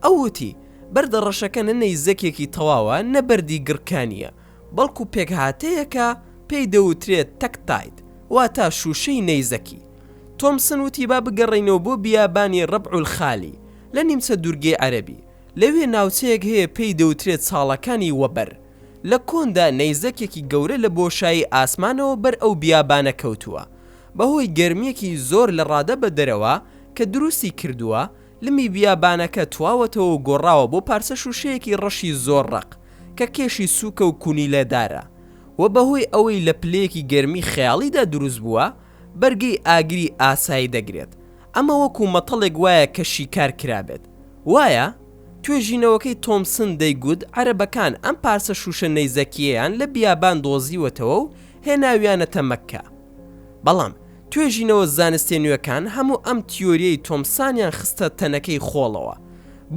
ئەو وتی، بەردە ڕەشەکە نە نەیزەکێکی تەواوە نە بەردی گڕکانییە، بەڵکو پێکهاتەیەکە پێی دەوترێت تەکتایت، واتا شووشەی نەیزەکی. تۆمسن وتی با بگەڕێینەوە بۆ بیابانی ڕەبعولخالی لە نیمچە دوورگەی عەرەبی، لەوێ ناوچەیەک هەیە پێی دەوترێت چاڵەکانی وەبەر. لە کۆندا نەیزەکێکی گەورە لە بۆشایی ئاسمانەوە بەر ئەو بیابانە کەوتووە. بەهۆی گەرمییەکی زۆر لە ڕادە بەدەرەوە کە دروستی کردووە، لمی بیابانەکە تواوەتەوە و گۆڕاوە بۆ پارچە شووشەیەکی ڕەشی زۆر ڕەق کە کێشی سووکە و کونیلەدارە و بەهۆی ئەوەی لە پلەیەکی گەرمی خەیاڵیدا دروست بووە بەرگەی ئاگری ئاسایی دەگرێت. ئەمە وەکو مەتەڵێک وایە کە شیکار کرابێت. وایە؟ توێژینەوەکەی تۆمسن دەیگوت عەرەبەکان ئەم پارچە شووشە نەیزەکییەیان لە بیابان دۆزیوەتەوە و هێناویانەتە مەککە. بەڵام توێژینەوە زانستیە نوێکان هەموو ئەم تیۆریەی تۆمسانیان خستە تەنەکەی خۆڵەوە.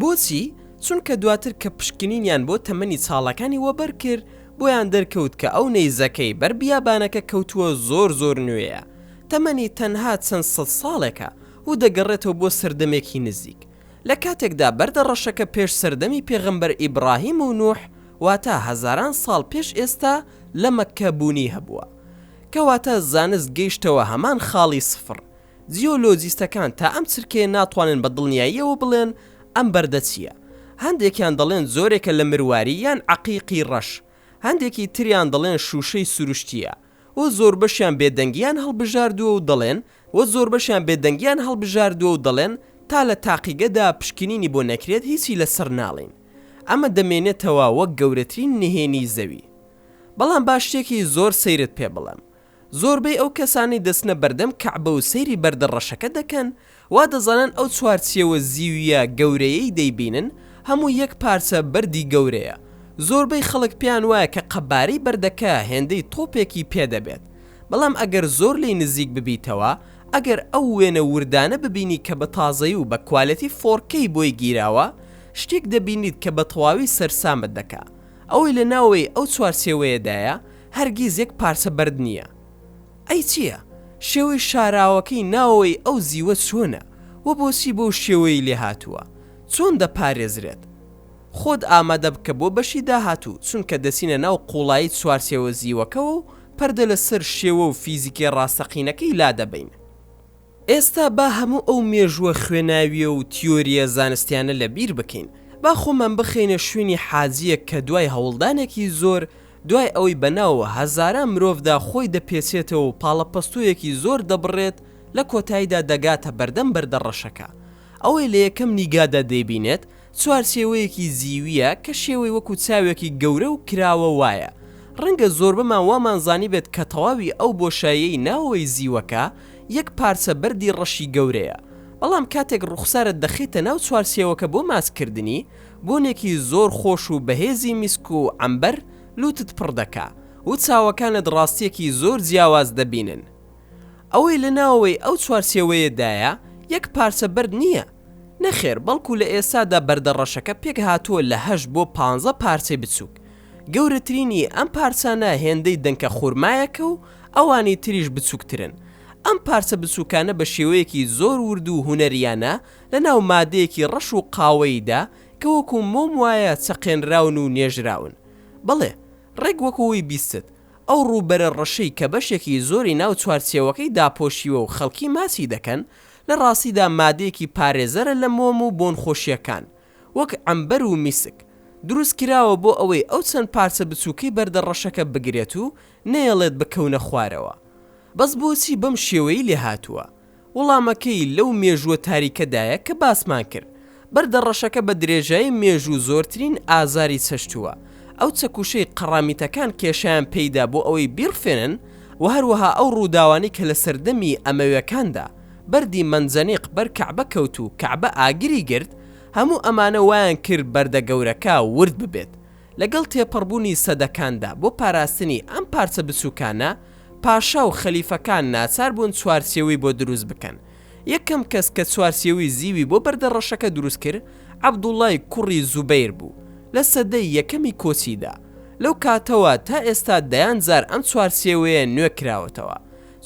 بۆچی؟ چونکە دواتر کە پشکنینیان بۆ تەمەنی چاڵەکانی وەبەر کرد بۆیان دەرکەوت کە ئەو نەیزەکەی بەر بیابانەکە کەوتووە زۆر زۆر نوێیە، تەمەنی تەنها چەند سەد ساڵێکە و دەگەڕێتەوە بۆ سەردەمێکی نزیک. لە کاتێکدا بەردە ڕەشەکە پێش سەردەمی پێغەمبەر ئیبڕاهیم و نوح واتە هەزاران ساڵ پێش ئێستا لە مەککە بوونی هەبووە. کەواتە زانست گەیشتەوە هەمان خاڵی سفڕ. جیۆلۆجیستەکان تا ئەم چرکەیە ناتوانن بە دڵنیاییەوە بڵێن ئەم بەردە چییە. هەندێکیان دەڵێن جۆرێکە لە مرواری یان عەقیقی ڕەش، هەندێکی تریان دەڵێن شووشەی سروشتییە و زۆربەشیان بێدەنگییان هەڵبژاردووە و دەڵێن و زۆربەشیان بێدەنگییان هەڵبژاردووە و دەڵێن تا لە تاقیگەدا پشکنینی بۆ نەکرێت هیچی لەسەر ناڵێین. ئەمە دەمێنێتەوە وەک گەورەترین نهێنی زەوی. بەڵام با شتێکی زۆر سەیرت پێ بڵێم. زۆربەی ئەو کەسانەی دەچنە بەردەم کەعبە و سەیری بەردە ڕەشەکە دەکەن، وا دەزانن ئەو چوارچێوە زیوییە گەورەیەی دەیبینن هەموو یەک پارچە بەردی گەورەیە. زۆربەی خەڵک پێیان وایە کە قەبارەی بەردەکە هێندەی تۆپێکی پێ دەبێت. بەڵام ئەگەر زۆر لێی نزیک ببیتەوە، ئەگەر ئەو وێنە وردانە ببینی کە بە تازەیی و بە کوالێتی فۆرکەی بۆی گیراوە، شتێک دەبینیت کە بە تەواوی سەرسامت دەکا. ئەوەی لە ناوەوەی ئەو چوارچێوەیەدایە هەرگیز یەک پارچە بەرد نییە. ئەی چییە؟ شێوەی شاراوەکەی ناوەوەی ئەو زیوە چۆنە و بۆچی بەو شێوەیەی لێهاتووە؟ چۆن دەپارێزرێت؟ خۆت ئامادە بکە بۆ بەشی داهاتوو، چونکە دەچینە ناو قووڵایی چوارچێوە زیوەکەوە و پەردە لەسەر شێوە و فیزیکیە ڕاستەقینەکەی لادەبەین. ئێستا با هەموو ئەو مێژووە خوێناوییە و تیۆرییە زانستیانە لە بیر بکەین، با خۆمان بخەینە شوێنی حاجییەک کە دوای هەوڵدانێکی زۆر، دوای ئەوەی بە ناو هەزاران مرۆڤدا خۆی دەپێچێتەوە و پاڵەپەستۆیەکی زۆر دەبڕێت، لە کۆتاییدا دەگاتە بەردەم بەردە ڕەشەکە. ئەوەی لە یەکەم نیگادا دەیبینێت، چوارچێوەیەکی زیوییە کە شێوەی وەکو چاوێکی گەورە و کراوە وایە. ڕەنگە زۆربەمان وامان زانیبێت کە تەواوی ئەو بۆشاییەی ناوەوەی زیوەکە یەک پارچە بەردی ڕەشی گەورەیە. بەڵام کاتێک ڕوخسارت دەخەیتە ناو چوارچێوەکە بۆ ماچکردنی، بۆنێکی زۆر خۆش و بەهێزی میسک و عەمبەر لوتت پڕ دەکا و چاوەکانت ڕاستییەکی زۆر جیاواز دەبینن. ئەوەی لە ناوەوەی ئەو چوارچێوەیەدایە یەک پارچە بەرد نییە، نەخێر بەڵکو لە ئێستادا بەردە ڕەشەکە پێکهاتووە لە هەشت بۆ پانزە پارچەی بچووک، گەورەترینی ئەم پارچانە هێندەی دەنکە خورمایەکە و ئەوانی تریش بچووکترن، ئەم پارچە بچووکانە بە شێوەیەکی زۆر ورد و هونەریانە لە ناو مادەیەکی ڕەش و قاوەییدا کە وەکو مۆم وایە چەقێنراون و نێژراون. بەڵێ ڕێک وەکو وی بیستت، ئەو ڕووبەرە ڕەشەی کە بەشێکی زۆری ناو چوارچێوەکەی داپۆشیوە و خەڵکی ماچی دەکەن، لە ڕاستیدا مادەیەکی پارێزەرە لە مۆم و بۆنخۆشییەکان، وەک عەمبەر و میسک. دروست کراوە بۆ ئەوەی ئەو چەند پارچە بچووکەی بەردە ڕەشەکە بگرێت و نەیەڵێت بکەونە خوارەوە. بەس بۆچی بەم شێوەیەی لێهاتووە؟ وڵامەکەی لەو مێژووە تاریکەدایە کە باسمان کرد. بەردە ڕەشەکە بە درێژایی مێژوو زۆرترین ئازاری چەشتووە. ئەو چەکوشەی قەڕامیتەکان کێشیان پێیدا بۆ ئەوەی بیڕفێنن و هەروەها ئەو ڕووداوانەی کە لە سەردەمی ئەمەوێکاندا بەردی مەنجەنیق بەر کەعبە کەوت و کەعبە ئاگری گرت، هەموو ئەمانە وایان کرد بەردە گەورەکە ورد ببێت. لەگەڵ تێپەڕبوونی سەدەکاندا بۆ پاراستنی ئەم پارچە بچووکانە، پاشا و خەلیفەکان ناچار بوون چوارچێوەی بۆ دروست بکەن. یەکەم کەس کە چوارچێوەی زیوی بۆ بەردە ڕەشەکە دروست کرد، عەبدوڵڵای کوڕی زوبەیر بوو، لە سەدەی یەکەمی کۆچیدا. لەو کاتەوە تا ئێستا دەیان جار ئەم چوارچێوەیە نوێ کراوەتەوە.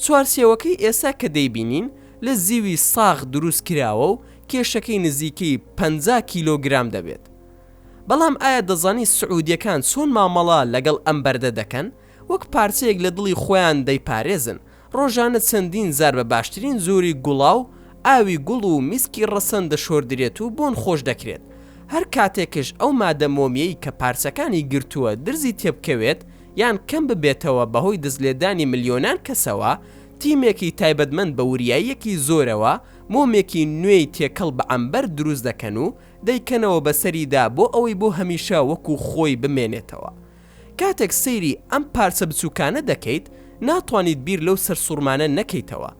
چوارچێوەکەی ئێستا کە دەیبینین لە زیوی ساغ دروست کراوە و کێشەکەی نزیکەی 50 کیلۆگرام دەبێت. بەڵام ئایا دەزانی سعودیەکان چۆن مامەڵە لەگەڵ ئەم بەردە دەکەن؟ وەک پارچەیەک لە دڵی خۆیان دەیپارێزن، ڕۆژانە چەندین جار بە باشترین جۆری گوڵاو، ئاوی گوڵ و میسکی ڕەسەن دەشۆردرێت و بۆن خۆش دەکرێت. هەر کاتێکش ئەو مادە مۆمیەی کە پارچەکانی گرتووە درزی تێبکەوێت یان کەم ببێتەوە بەهۆی دەستلێدانی ملیۆنان کەسەوە، تیمێکی تایبەتمەند بە وریاییەکی زۆرەوە مۆمێکی نوێی تێکەڵ بە عەمبەر دروست دەکەن و دەیکەنەوە بەسەریدا بۆ ئەوەی بۆ هەمیشە وەکو خۆی بمێنێتەوە. کاتێک سەیری ئەم پارچە بچووکانە دەکەیت، ناتوانیت بیر لەو سەرسوڕمانە نەکەیتەوە.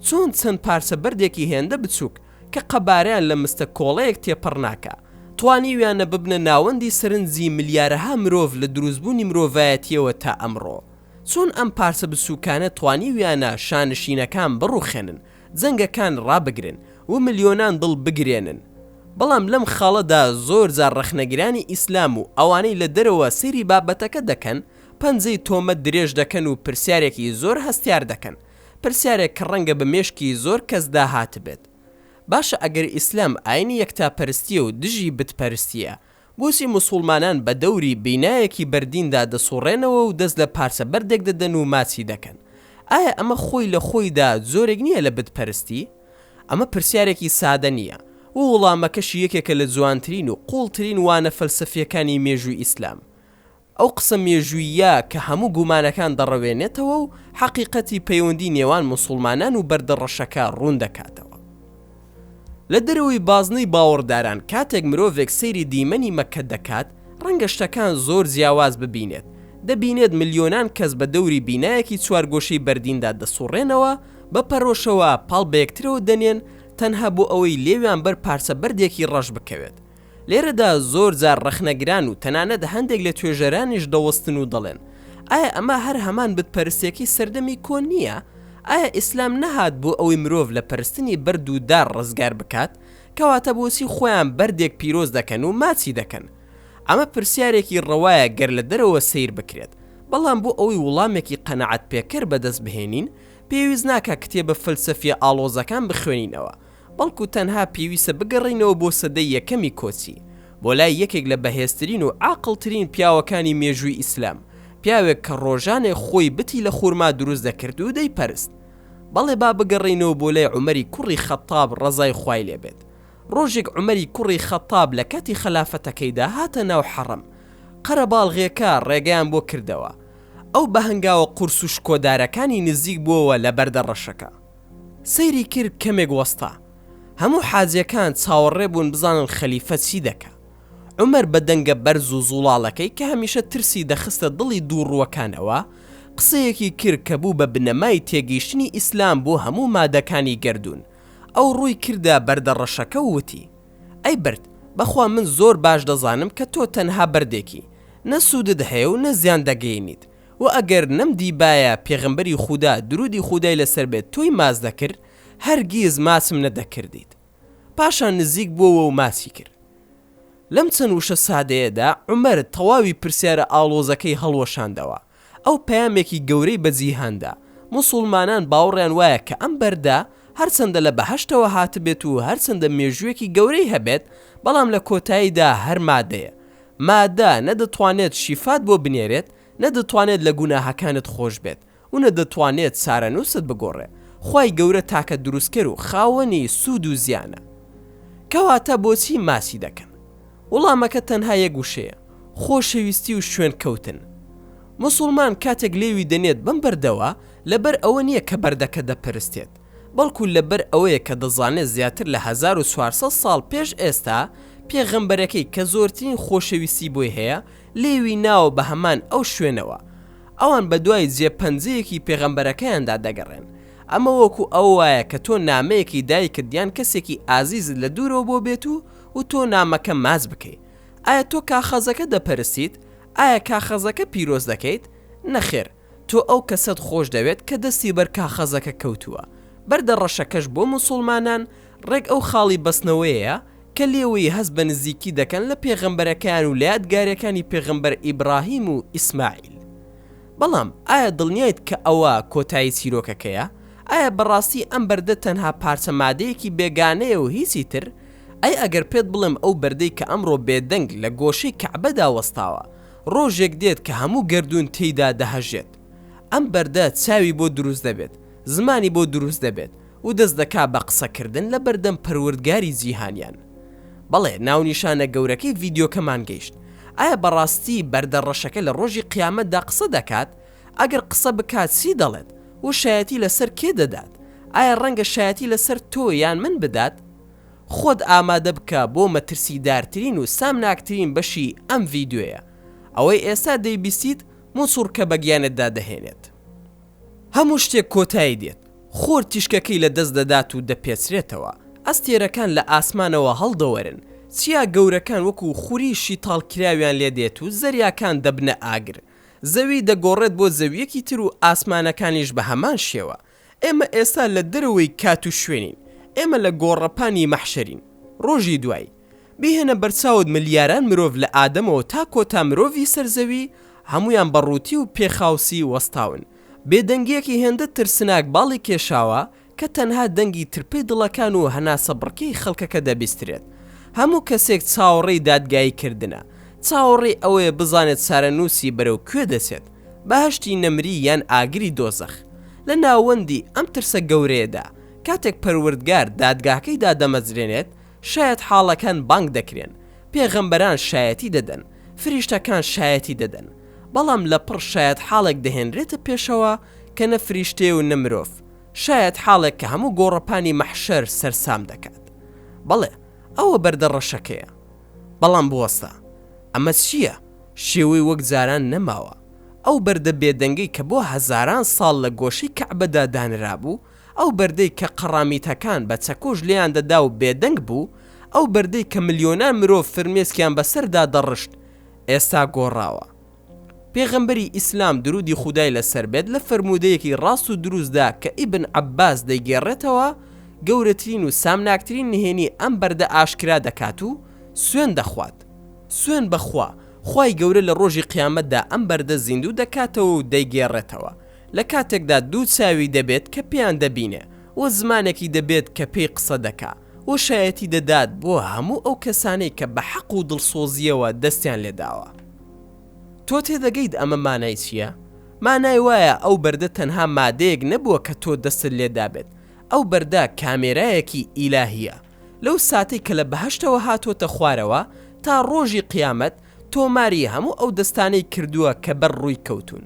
چۆن چەند پارچە بەردێکی هێندە بچووک کە قەبارەیان لە مستە کۆڵەیەک تێپەڕ ناکا، توانیویانە ببنە ناوەندی سەرنجی ملیارەها مرۆڤ لە دروستبوونی مرۆڤایەتییەوە تا ئەمڕۆ؟ چۆن ئەم پارچە بچووکانە توانیویانە شانشینەکان بڕوخێنن، جەنگەکان ڕابگرن و ملیۆنان دڵ بگرێنن؟ بەڵام لەم خاڵەدا زۆر جار ڕەخنەگرانی ئیسلام و ئەوانەی لە دەرەوە سەیری بابەتەکە دەکەن پەنجەی تۆمەت درێژ دەکەن و پرسیارێکی زۆر هەستیار دەکەن، پرسیارێک کە ڕەنگە بە مێشکی زۆر کەسدا هاتبێت. باشە ئەگەر ئیسلام ئاینی یەکتاپەرستییە و دژی بتپەرستییە، بۆچی موسوڵمانان بە دەوری بینایەکی بەردیندا دەسوڕێنەوە و دەست لە پارچە بەردێک دەدەن و ماچی دەکەن؟ ئایا ئەمە خۆی لە خۆیدا جۆرێک نییە لە بتپەرستی؟ ئەمە پرسیارێکی سادە نییە. و وڵامەکەشی یەکێکە لە جوانترین و قووڵترین وانە فەلسەفییەکانی مێژووی ئیسلام. ئەو قسە مێژووییە کە هەموو گومانەکان دەڕەوێنێتەوە و حەقیقەتی پەیوەندی نێوان موسوڵمانان و بەردە ڕەشەکە ڕوون دەکاتەوە. لە دەرەوەی بازنەی باوەڕداران کاتێک مرۆڤێک سەیری دیمەنی مەککە دەکات ڕەنگە شتەکان زۆر جیاواز ببینێت، دەبینێت ملیۆنان کەس بە دەوری بینایەکی چوارگۆشەی بەردیندا دەسوڕێنەوە، بە پەرۆشەوە پاڵ بەیەکترەوە دەنێن تەنها بۆ ئەوەی لێویان بەر پارچە بەردێکی ڕەش بکەوێت. لێرەدا زۆر جار ڕەخنەگران و تەنانەت هەندێک لە توێژەرانیش دەوەستن و دەڵێن، ئایا ئەمە هەر هەمان بتپەرستیەکەی سەردەمی کۆن نییە؟ ئایا ئیسلام نەهات بۆ ئەوەی مرۆڤ لە پەرستنی بەرد و دار ڕزگار بکات؟ کەواتە بۆچی خۆیان بەردێک پیرۆز دەکەن و ماچی دەکەن؟ ئەمە پرسیارێکی ڕەوایە گەر لە دەرەوە سەیر بکرێت، بەڵام بۆ ئەوەی وڵامێکی قەناعەتپێکەر بەدەست بهێنین، پێویست ناکا کتێبە فەلسەفیە ئاڵۆزەکان بخوێنینەوە، بەڵکو تەنها پێویستە بگەڕێینەوە بۆ سەدەی یەکەمی کۆچی، بۆ لای یەکێک لە بەهێزترین و عاقڵترین پیاوەکانی مێژووی ئیسلام، پیاوێک کە ڕۆژانێک خۆی بتی لە خورما دروست دەکرد و دەیپەرست. بەڵێ با بگەڕێینەوە بۆ لای عومەری کوڕی خەتاب ڕەزای خوای لێ بێت. ڕۆژێک عومەری کوڕی خەتاب لە کاتی خەلافەتەکەیدا هاتە ناو حەڕەم. قەرەباڵغێکە ڕێگەیان بۆ کردەوە. ئەو بە هەنگاوە قورس و شکۆدارەکانی نزیک بووەوە لە بەردە ڕەشەکە. سەیری کرد کەمێک وەستا. هەموو حاجیەکان چاوەڕێ بوون بزانن خەلیفە چی دەکا. عومەر بە دەنگە بەرز و زوڵاڵەکەی کە هەمیشە ترسی دەخستە دڵی دووڕووەکانەوە، قسەیەکی کرد کە بوو بە بنەمای تێگەیشتنی ئیسلام بۆ هەموو مادەکانی گەردوون. ئەو ڕووی کردە بەردە ڕەشەکە و وتی، ئەی بەرد، بەخوا من زۆر باش دەزانم کە تۆ تەنها بەردێکی، نە سوودت هەیە و نە زیان دەگەیەنیت، وە ئەگەر نەمدیبایە پێغەمبەری خودا درودی خودای لەسەر بێت تۆی ماچ دەکرد هەرگیز ماچم نەدەکردیت پاشان نزیک بۆوە و ماچی کرد لەم چەند وشە سادەیەدا عومەر تەواوی پرسیارە ئاڵۆزەکەی هەڵوەشاندەوە ئەو پەیامێکی گەورەی بە جیهان دا موسوڵمانان باوەڕیان وایە کە ئەم بەردە هەرچەندە لە بەهەشتەوە هاتبێت و هەرچەندە مێژوویەکی گەورەی هەبێت بەڵام لە کۆتاییدا هەر مادەیە مادە نە دەتوانێت شیفات بۆ بنێرێت، نە دەتوانێت لە گوناهەکانت خۆش بێت و نە دەتوانێت چارەنووست بگۆڕێ، خوای گەورە تاکە دروستکەر و خاوەنی سوود و زیانە. کەواتە بۆچی ماچی دەکەن؟ وڵامەکە تەنها یەک وشەیە، خۆشەویستی و شوێنکەوتن. موسوڵمان کاتێک لێوی دەنێت بەم بەردەوە، لەبەر ئەوە نییە کە بەردەکە دەپەرستێت، بەڵکو لەبەر ئەوەیە کە دەزانێت زیاتر لە 1400 ساڵ پێش ئێستا پێغەمبەرەکەی کە زۆرترین خۆشەویستی بۆی هەیە لێوی ناوە بە هەمان ئەو شوێنەوە. ئەوان بەدوای جێ پەنجەیەکی پێغەمبەرەکەیاندا دەگەڕێن. ئەمە وەکو ئەوە وایە کە تۆ نامەیەکی دایکت یان کەسێکی ئازیزت لە دوورەوە بۆ بێت و و تۆ نامەکە ماچ بکەی. ئایا تۆ کاخەزەکە دەپەرستیت؟ ئایا کاخەزەکە پیرۆز دەکەیت؟ نەخێر. تۆ ئەو کەسەت خۆش دەوێت کە دەستی بەر کاخەزەکە کەوتووە. بەردە ڕەشەکەش بۆ موسوڵمانان ڕێک ئەو خاڵی بەستنەوەیەیە کە لێوەی هەست بە نزیکی دەکەن لە پێغەمبەرەکەیان و لە یادگاریەکانی پێغەمبەر ئیبڕاهیم و ئیسماعیل. بەڵام ئایا دڵنیایت کە ئەوە کۆتایی چیرۆکەکەیە؟ ئایا بەڕاستی ئەم بەردە تەنها پارچە مادەیەکی بێگانەیە و هیچی تر؟ ئەی ئەگەر پێت بڵێم ئەو بەردەی کە ئەمڕۆ بێدەنگ لە گۆشەی کەعبەدا وەستاوە، ڕۆژێک دێت کە هەموو گەردوون تێیدا دەهەژێت. ئەم بەردە چاوی بۆ دروست دەبێت، زمانی بۆ دروست دەبێت و دەست دەکا بە قسەکردن لە بەردەم پەروەردگاری جیهانیان. بەڵێ ناونیشانە گەورەکەی ڤیدیۆکەمان گەیشت. ئایا بەڕاستی بەردە ڕەشەکە لە ڕۆژی قیامەتدا قسە دەکات؟ ئەگەر قسە بکات چی دەڵێت؟ و شایەتی لەسەر کێ دەدات؟ ئایا ڕەنگە شایەتی لەسەر تۆ یان من بدات؟ خۆت ئامادە بکە بۆ مەترسیدارترین و سامناکترین بەشی ئەم ڤیدیۆیە. ئەوەی ئێستا دەیبیستیت موچوڕکە بە گیانتدا دەهێنێت. هەموو شتێک کۆتایی دێت، خۆر تیشکەکەی لە دەست دەدات و دەپێچرێتەوە، ئەستێرەکان لە ئاسمانەوە هەڵدەوەرن، چیا گەورەکان وەکو خوری شیتاڵکراویان لێ دێت و زەریاکان دەبنە ئاگر. زەوی دەگۆڕێت بۆ زەوییەکی تر و ئاسمانەکانیش بە هەمان شێوە. ئێمە ئێستا لە دەرەوەی کات و شوێنین، ئێمە لە گۆڕەپانی مەحشەرین. ڕۆژی دوایی. بیهێنە بەرچاوت ملیاران مرۆڤ لە ئادەمەوە تا کۆتا مرۆڤی سەر زەوی، هەموویان بە ڕووتی و پێخاوسی وەستاون. بێدەنگییەکی هێندە ترسناک باڵی کێشاوە کە تەنها دەنگی ترپەی دڵەکان و هەناسەبڕکێی خەڵکەکە دەبیسترێت. هەموو کەسێک چاوەڕێی دادگایی کردنە. چاوەڕێی ئەوەیە بزانێت چارەنووسی بەرەو کوێ دەچێت، بەهەشتی نەمری یان ئاگری دۆزەخ. لە ناوەندی ئەم ترسە گەورەیەدا، کاتێک پەروەردگار دادگاکەی دادەمەزرێنێت، شایەتحاڵەکان بانگ دەکرێن، پێغەمبەران شایەتی دەدەن، فریشتەکان شایەتی دەدەن، بەڵام لەپڕ شایەتحاڵێک دەهێنرێتە پێشەوە کە نە فریشتەیە و نە مرۆڤ، شایەتحاڵێک کە هەموو گۆڕەپانی مەحشەر سەرسام دەکات. بەڵێ، ئەوە بەردە ڕەشەکەیە. بەڵام بوەستە! ئەمە چییە؟ شێوەی وەک جاران نەماوە. ئەو بەردە بێدەنگەی کە بۆ هەزاران ساڵ لە گۆشەی کەعبەدا دانرابوو، ئەو بەردەی کە قەڕامیتەکان بە چەکۆش لێیان دەدا و بێدەنگ بوو، ئەو بەردەی کە ملیۆنان مرۆڤ فرمێسکیان بەسەردا دەڕشت، ئێستا گۆڕاوە. پێغەمبەری ئیسلام درودی خودای لەسەر بێت لە فەرموودەیەکی ڕاست و دروستدا کە ئیبن عەباس دەیگێڕێتەوە، گەورەترین و سامناکترین نهێنی ئەم بەردە ئاشکرا دەکات و سوێند دەخوات، سوێند بە خوا، خوای گەورە لە ڕۆژی قیامەتدا ئەم بەردە زیندوو دەکاتەوە و دەیگێڕێتەوە، لە کاتێکدا دوو چاوی دەبێت کە پێیان دەبینێ و زمانێکی دەبێت کە پێی قسە دەکا و شایەتی دەدات بۆ هەموو ئەو کەسانەی کە بە حەق و دڵسۆزییەوە دەستیان لێداوە. تۆ تێدەگەیت ئەمە مانای چییە؟ مانای وایە ئەو بەردە تەنها مادەیەک نەبووە کە تۆ دەستت لێدابێت، ئەو بەردە کامێرایەکی ئیلاهییە. لەو ساتەی کە لە بەهەشتەوە هاتووەتە خوارەوە تا ڕۆژی قیامەت تۆماری هەموو ئەو دەستانەی کردووە کە بەر ڕووی کەوتوون.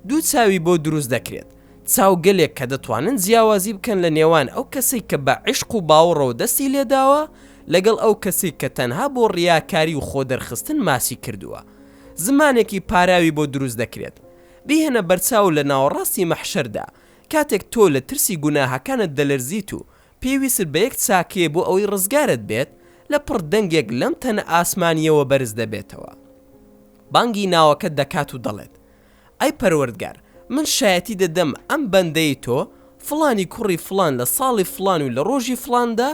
دوو چاوی بۆ دروست دەکرێت، چاوگەلێک کە دەتوانن جیاوازی بکەن لە نێوان ئەو کەسەی کە بە عیشق و باوەڕەوە دەستی لێداوە لەگەڵ ئەو کەسەی کە تەنها بۆ ڕیاکاری و خۆدەرخستن ماچی کردووە. زمانێکی پاراوی بۆ دروست دەکرێت. بیهێنە بەرچاو لە ناوەڕاستی مەحشەردا کاتێک تۆ لە ترسی گوناهەکانت دەلەرزیت و پێویستت بە یەک چاکەیە بۆ ئەوەی ڕزگارت بێت، لەپڕ دەنگێک لەم تەنە ئاسمانییەوە بەرز دەبێتەوە. بانگی ناوەکەت دەکات و دەڵێت، ئەی پەروەردگار من شایەتی دەدەم ئەم بەندەی تۆ فڵانی کوڕی فڵان لە ساڵی فڵان و لە ڕۆژی فڵاندا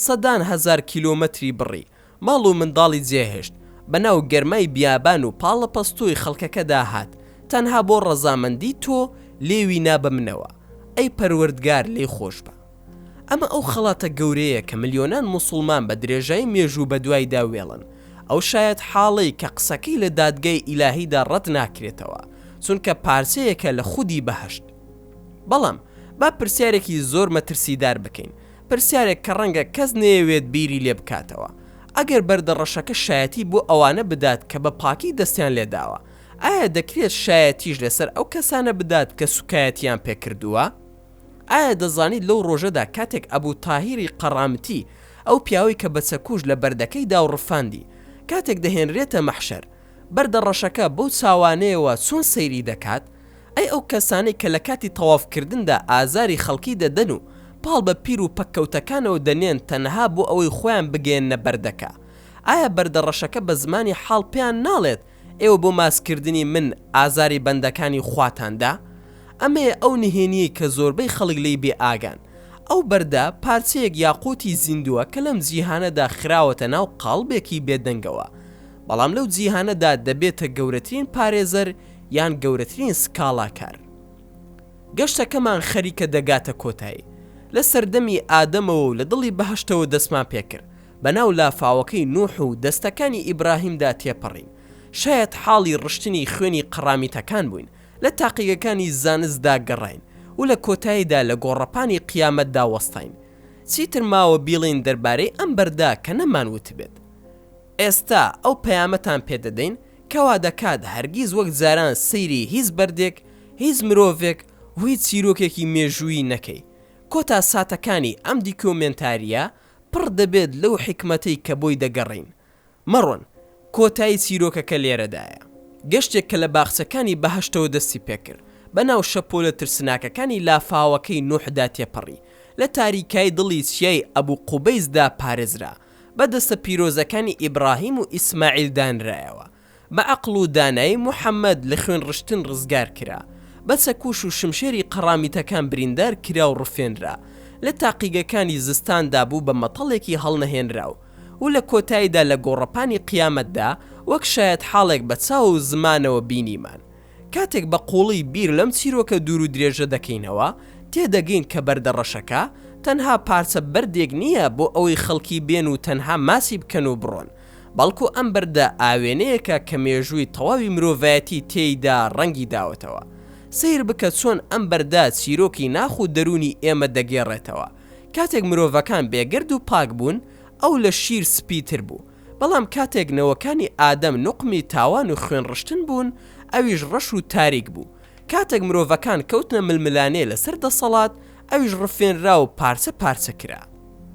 سەدان هەزار کیلۆمەتری بڕی، ماڵ و منداڵی جێهێشت، بەناو گەرمای بیابان و پاڵەپەستۆی خەڵکەکەدا هات، تەنها بۆ ڕەزامەندی تۆ لێوی نا بە منەوە، ئەی پەروەردگار لێی خۆشبە. ئەمە ئەو خەڵاتە گەورەیە کە ملیۆنان موسوڵمان بە درێژایی مێژوو بەدوایدا وێڵن، ئەو شایەتحاڵەی کە قسەکەی لە دادگای ئیلاهیدا ڕەت ناکرێتەوە، چونکە پارچەیەکە لە خودی بەهەشت. بەڵام با پرسیارێکی زۆر مەترسیدار بکەین، پرسیارێک کە ڕەنگە کەس نەیەوێت بیری لێ بکاتەوە، ئەگەر بەردە ڕەشەکە شایەتی بۆ ئەوانە بدات کە بە پاکی دەستیان لێداوە، ئایا دەکرێت شایەتیش لەسەر ئەو کەسانە بدات کە سوکایەتیان پێکردووە؟ ئایا دەزانیت لەو ڕۆژەدا کاتێک ئەبو تاهیری قەڕامتی، ئەو پیاوەی کە بە چەکوش لە بەردەکەی دا و ڕفاندی، کاتێک دەهێنرێتە مەحشەر، بەردە ڕەشەکە بەو چاوانەیەوە چۆن سەیری دەکات؟ ئەی ئەو کەسانەی کە لە کاتی تەوافکردندا ئازاری خەڵکی دەدەن و پاڵ بە پیر و پەککەوتەکانەوە دەنێن تەنها بۆ ئەوەی خۆیان بگەیەننە بەردەکە، ئایا بەردە ڕەشەکە بە زمانی حاڵ پێیان ناڵێت ئێوە بۆ ماسکردنی من ئازاری بەندەکانی خواتان دا؟ ئەمەیە ئەو نهێنییەی کە زۆربەی خەڵک لێی بێ ئاگان. ئەو بەردە پارچەیەک یاقووتی زیندووە کە لەم جیهانەدا خراوەتە ناو قاڵبێکی بێدەنگەوە، بەڵام لەو جیهانەدا دەبێتە گەورەترین پارێزەر یان گەورەترین سکاڵاکار. گەشتەکەمان خەریکە دەگاتە کۆتایی. لە سەردەمی ئادەمەوە و لە دڵی بەهەشتەوە دەستمان پێکرد. بەناو لافاوەکەی نوح و دەستەکانی ئیبراهیمدا تێپەڕین. شایەتحاڵی ڕشتنی خوێنی قەڕامیتەکان بووین، لە تاقیگەکانی زانستدا گەڕاین و لە کۆتاییدا لە گۆڕەپانی قیامەتدا وەستاین. چیتر ماوە بیڵێین دەربارەی ئەم بەردە کە نەمانوتبێت. ئێستا ئەو پەیامەتان پێدەدەین کە وادەکات هەرگیز وەک جاران سەیری هیچ بەردێک، هیچ مرۆڤێک و هیچ چیرۆکێکی مێژوویی نەکەی. کۆتا ساتەکانی ئەم دیکۆمێنتارییە پڕ دەبێت لەو حیکمەتەی کە بۆی دەگەڕێین. مەڕۆن، کۆتایی چیرۆکەکە لێرەدایە. گەشتێک کە لە باخچەکانی بەهەشتەوە دەستی پێکرد، بەناو شەپۆلە ترسناکەکانی لافاوەکەی نوحدا تێپەڕی، لە تاریکایی دڵی چیای ئەبو قوبەیسدا پارێزرا، بە دەستە پیرۆزەکانی ئیبراهیم و ئیسماعیل دانرایەوە، بە عەقڵ و دانایی موحەممەد لە خوێن ڕشتن ڕزگار کرا، بە چەکوش و شمشێری قەڕامیتەکان بریندار کرا و ڕفێنرا، لە تاقیگەکانی زستاندا بوو بە مەتەڵێکی هەڵنەهێنراو و لە کۆتاییدا لە گۆڕەپانی قیامەتدا وەک شایەتحاڵێک بە چاو و زمانەوە بینیمان. کاتێک بە قووڵی بیر لەم چیرۆکە دوور و درێژە دەکەینەوە، تێدەگەین کە بەردە ڕەشەکە تەنها پارچە بەردێک نییە بۆ ئەوەی خەڵکی بێن و تەنها ماچی بکەن و بڕۆن، بەڵکو ئەم بەردە ئاوێنەیەکە کە مێژووی تەواوی مرۆڤایەتی تێیدا ڕەنگی داوەتەوە. سەیر بکە چۆن ئەم بەردە چیرۆکی ناخ و دەروونی ئێمە دەگێڕێتەوە. کاتێک مرۆڤەکان بێگەرد و پاک بوون، ئەو لە شیر سپیتر بوو، بەڵام کاتێک نەوەکانی ئادەم نوقمی تاوان و خوێنڕشتن بوون، ئەویش ڕەش و تاریک بوو. کاتێک مرۆڤەکان کەوتنە ململانێ لەسەر دەسەڵات، ئەویش ڕفێنرا و پارچە پارچە کرا.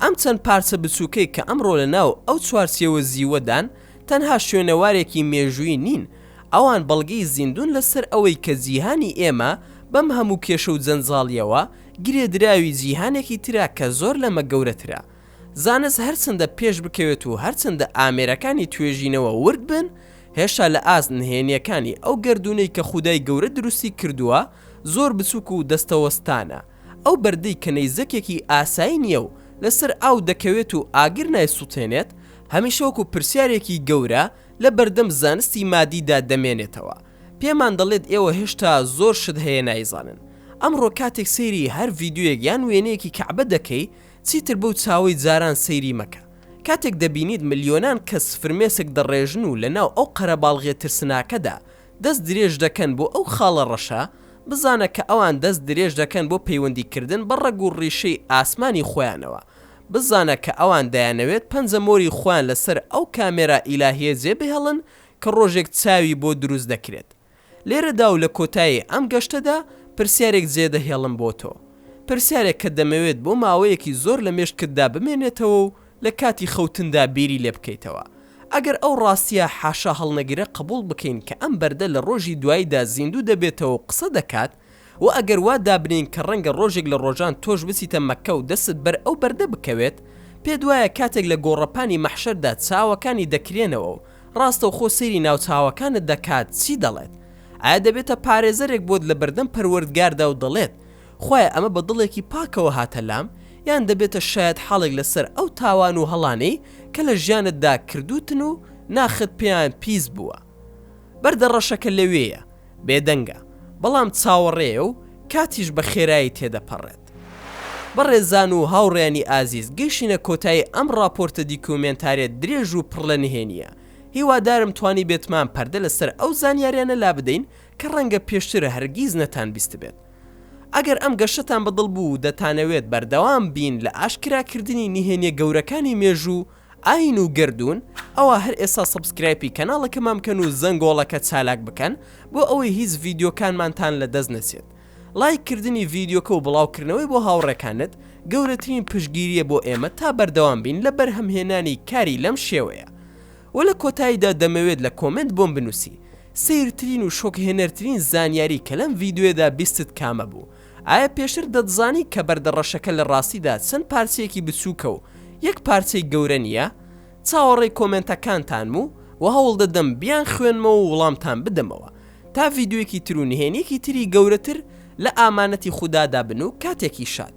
ئەم چەند پارچە بچووکەی کە ئەمڕۆ لەناو ئەو چوارچێوە زیوەدان، تەنها شوێنەوارێکی مێژوویی نین، ئەوان بەڵگەی زیندوون لەسەر ئەوەی کە جیهانی ئێمە بەم هەموو کێشە و جەنجاڵییەوە، گرێدراوی جیهانێکی ترە کە زۆر لەمە گەورەترە. زانست هەرچەندە پێش بکەوێت و هەرچەندە ئامێرەکانی توێژینەوە ورد بن، هێشتا لە ئاست نهێنییەکانی ئەو گەردوونەی کە خودای گەورە دروستی کردووە، زۆر بچووک و دەستەوەستانە. ئەو بەردەی کە نەیزەکێکی ئاسایی نییە و لەسەر ئاو دەکەوێت و ئاگر نایسووتێنێت، هەمیشە وەکو پرسیارێکی گەورە لە بەردەم زانستی مادیدا دەمێنێتەوە. پێمان دەڵێت ئێوە هێشتا زۆر شت هەیە نایزانن. ئەمڕۆ کاتێک سەیری هەر ڤیدیۆیەک یان وێنەیەکی کەعبە دەکەی، چیتر بەو چاوەی جاران سەیری مەکە. کاتێک دەبینیت ملیۆنان کەس فرمێسک دەڕێژن و لەناو ئەو قەرەباڵغیە ترسناکەدا دەست درێژ دەکەن بۆ ئەو خاڵە ڕەشە، بزانە کە ئەوان دەست درێژ دەکەن بۆ پەیوەندی کردن بە ڕەگ و ڕیشەی ئاسمانی خۆیانەوە. بزانە کە ئەوان دەیانەوێت پەنجە مۆری خۆیان لەسەر ئەو کامێرا ئیلاهیە جێبهێڵن کە ڕۆژێک چاوی بۆ دروست دەکرێت. لێرەدا و لە کۆتایی ئەم گەشتەدا پرسیارێک جێدەهێڵم بۆ تۆ. پرسیارێک کە دەمەوێت بۆ ماوەیەکی زۆر لە مێشکتدا بمێنێتەوە و لە کاتی خەوتندا بیری لێ بکەیتەوە. ئەگەر ئەو ڕاستییە حاشا هەڵنەگرە قبوڵ بکەین کە ئەم بەردە لە ڕۆژی دواییدا زیندوو دەبێتەوە و قسە دەکات، وە ئەگەر وا دابنێین کە ڕەنگە ڕۆژێک لە ڕۆژان تۆش بچیتە مەککە و دەستت بەر ئەو بەردە بکەوێت، پێت وایە کاتێک لە گۆڕەپانی مەحشەردا چاوەکانی دەکرێنەوە و ڕاستەوخۆ سەیری ناوچاوەکانت دەکات چی دەڵێت؟ ئایا دەبێتە پارێزەرێک بۆت لە بەردەم پەروەردگاردا و دەڵێت، خوایە ئەمە بە دڵێکی پاکەوە هاتە لام، یان دەبێتە شایەتحاڵێک لەسەر ئەو تاوان و هەڵانەی کە لە ژیانتدا کردووتن و ناخت پێیان پیس بووە؟ بەردە ڕەشەکە لەوێیە، بێدەنگە، بەڵام چاوەڕێیە و کاتیش بە خێرایی تێدەپەڕێت. بەڕێزان و هاوڕێیانی ئازیز گەیشتینە کۆتایی ئەم ڕاپۆرتە دیکۆمێنتاریە درێژ و پڕ لە نهێنییە. هیوادارم توانیبێتمان پەردە لەسەر ئەو زانیاریانە لابدەین کە ڕەنگە پێشتر هەرگیز نەتانبیستبێت. ئەگەر ئەم گەشتەتان بەدڵ بوو و دەتانەوێت بەردەوام بین لە ئاشکراکردنی نهێنیە گەورەکانی مێژوو، ئاین و گەردوون، ئەوا هەر ئێستا subscribe ی کەناڵەکەمان بکەن و زەنگۆڵەکە چالاک بکەن بۆ ئەوەی هیچ ڤیدیۆکانمانتان لە دەست نەچێت. لایک کردنی ڤیدیۆکە و بڵاوکردنەوەی بۆ هاوڕێکانت گەورەترین پشتگیریە بۆ ئێمە تا بەردەوام بین لە بەرهەمهێنانی کاری لەم شێوەیە. وە لە کۆتاییدا دەمەوێت لە comment بۆم بنوسی سەیرترین و شۆکهێنەرترین زانیاری کە لەم ڤیدیۆیەدا بیستت کامە بوو؟ ئایا پێشتر دەتزانی کە بەردە ڕەشەکە لە ڕاستیدا چەند پارچەیەکی بچووکە و یەک پارچەی گەورە نییە؟ چاوەڕێی کۆمێنتەکانتانم و وە هەوڵدەدەم بیانخوێنمەوە و وڵامتان بدەمەوە. تا ڤیدیۆیەکی تر و نهێنیەکی تری گەورەتر لە ئامانەتی خودادا بن و کاتێکی شاد.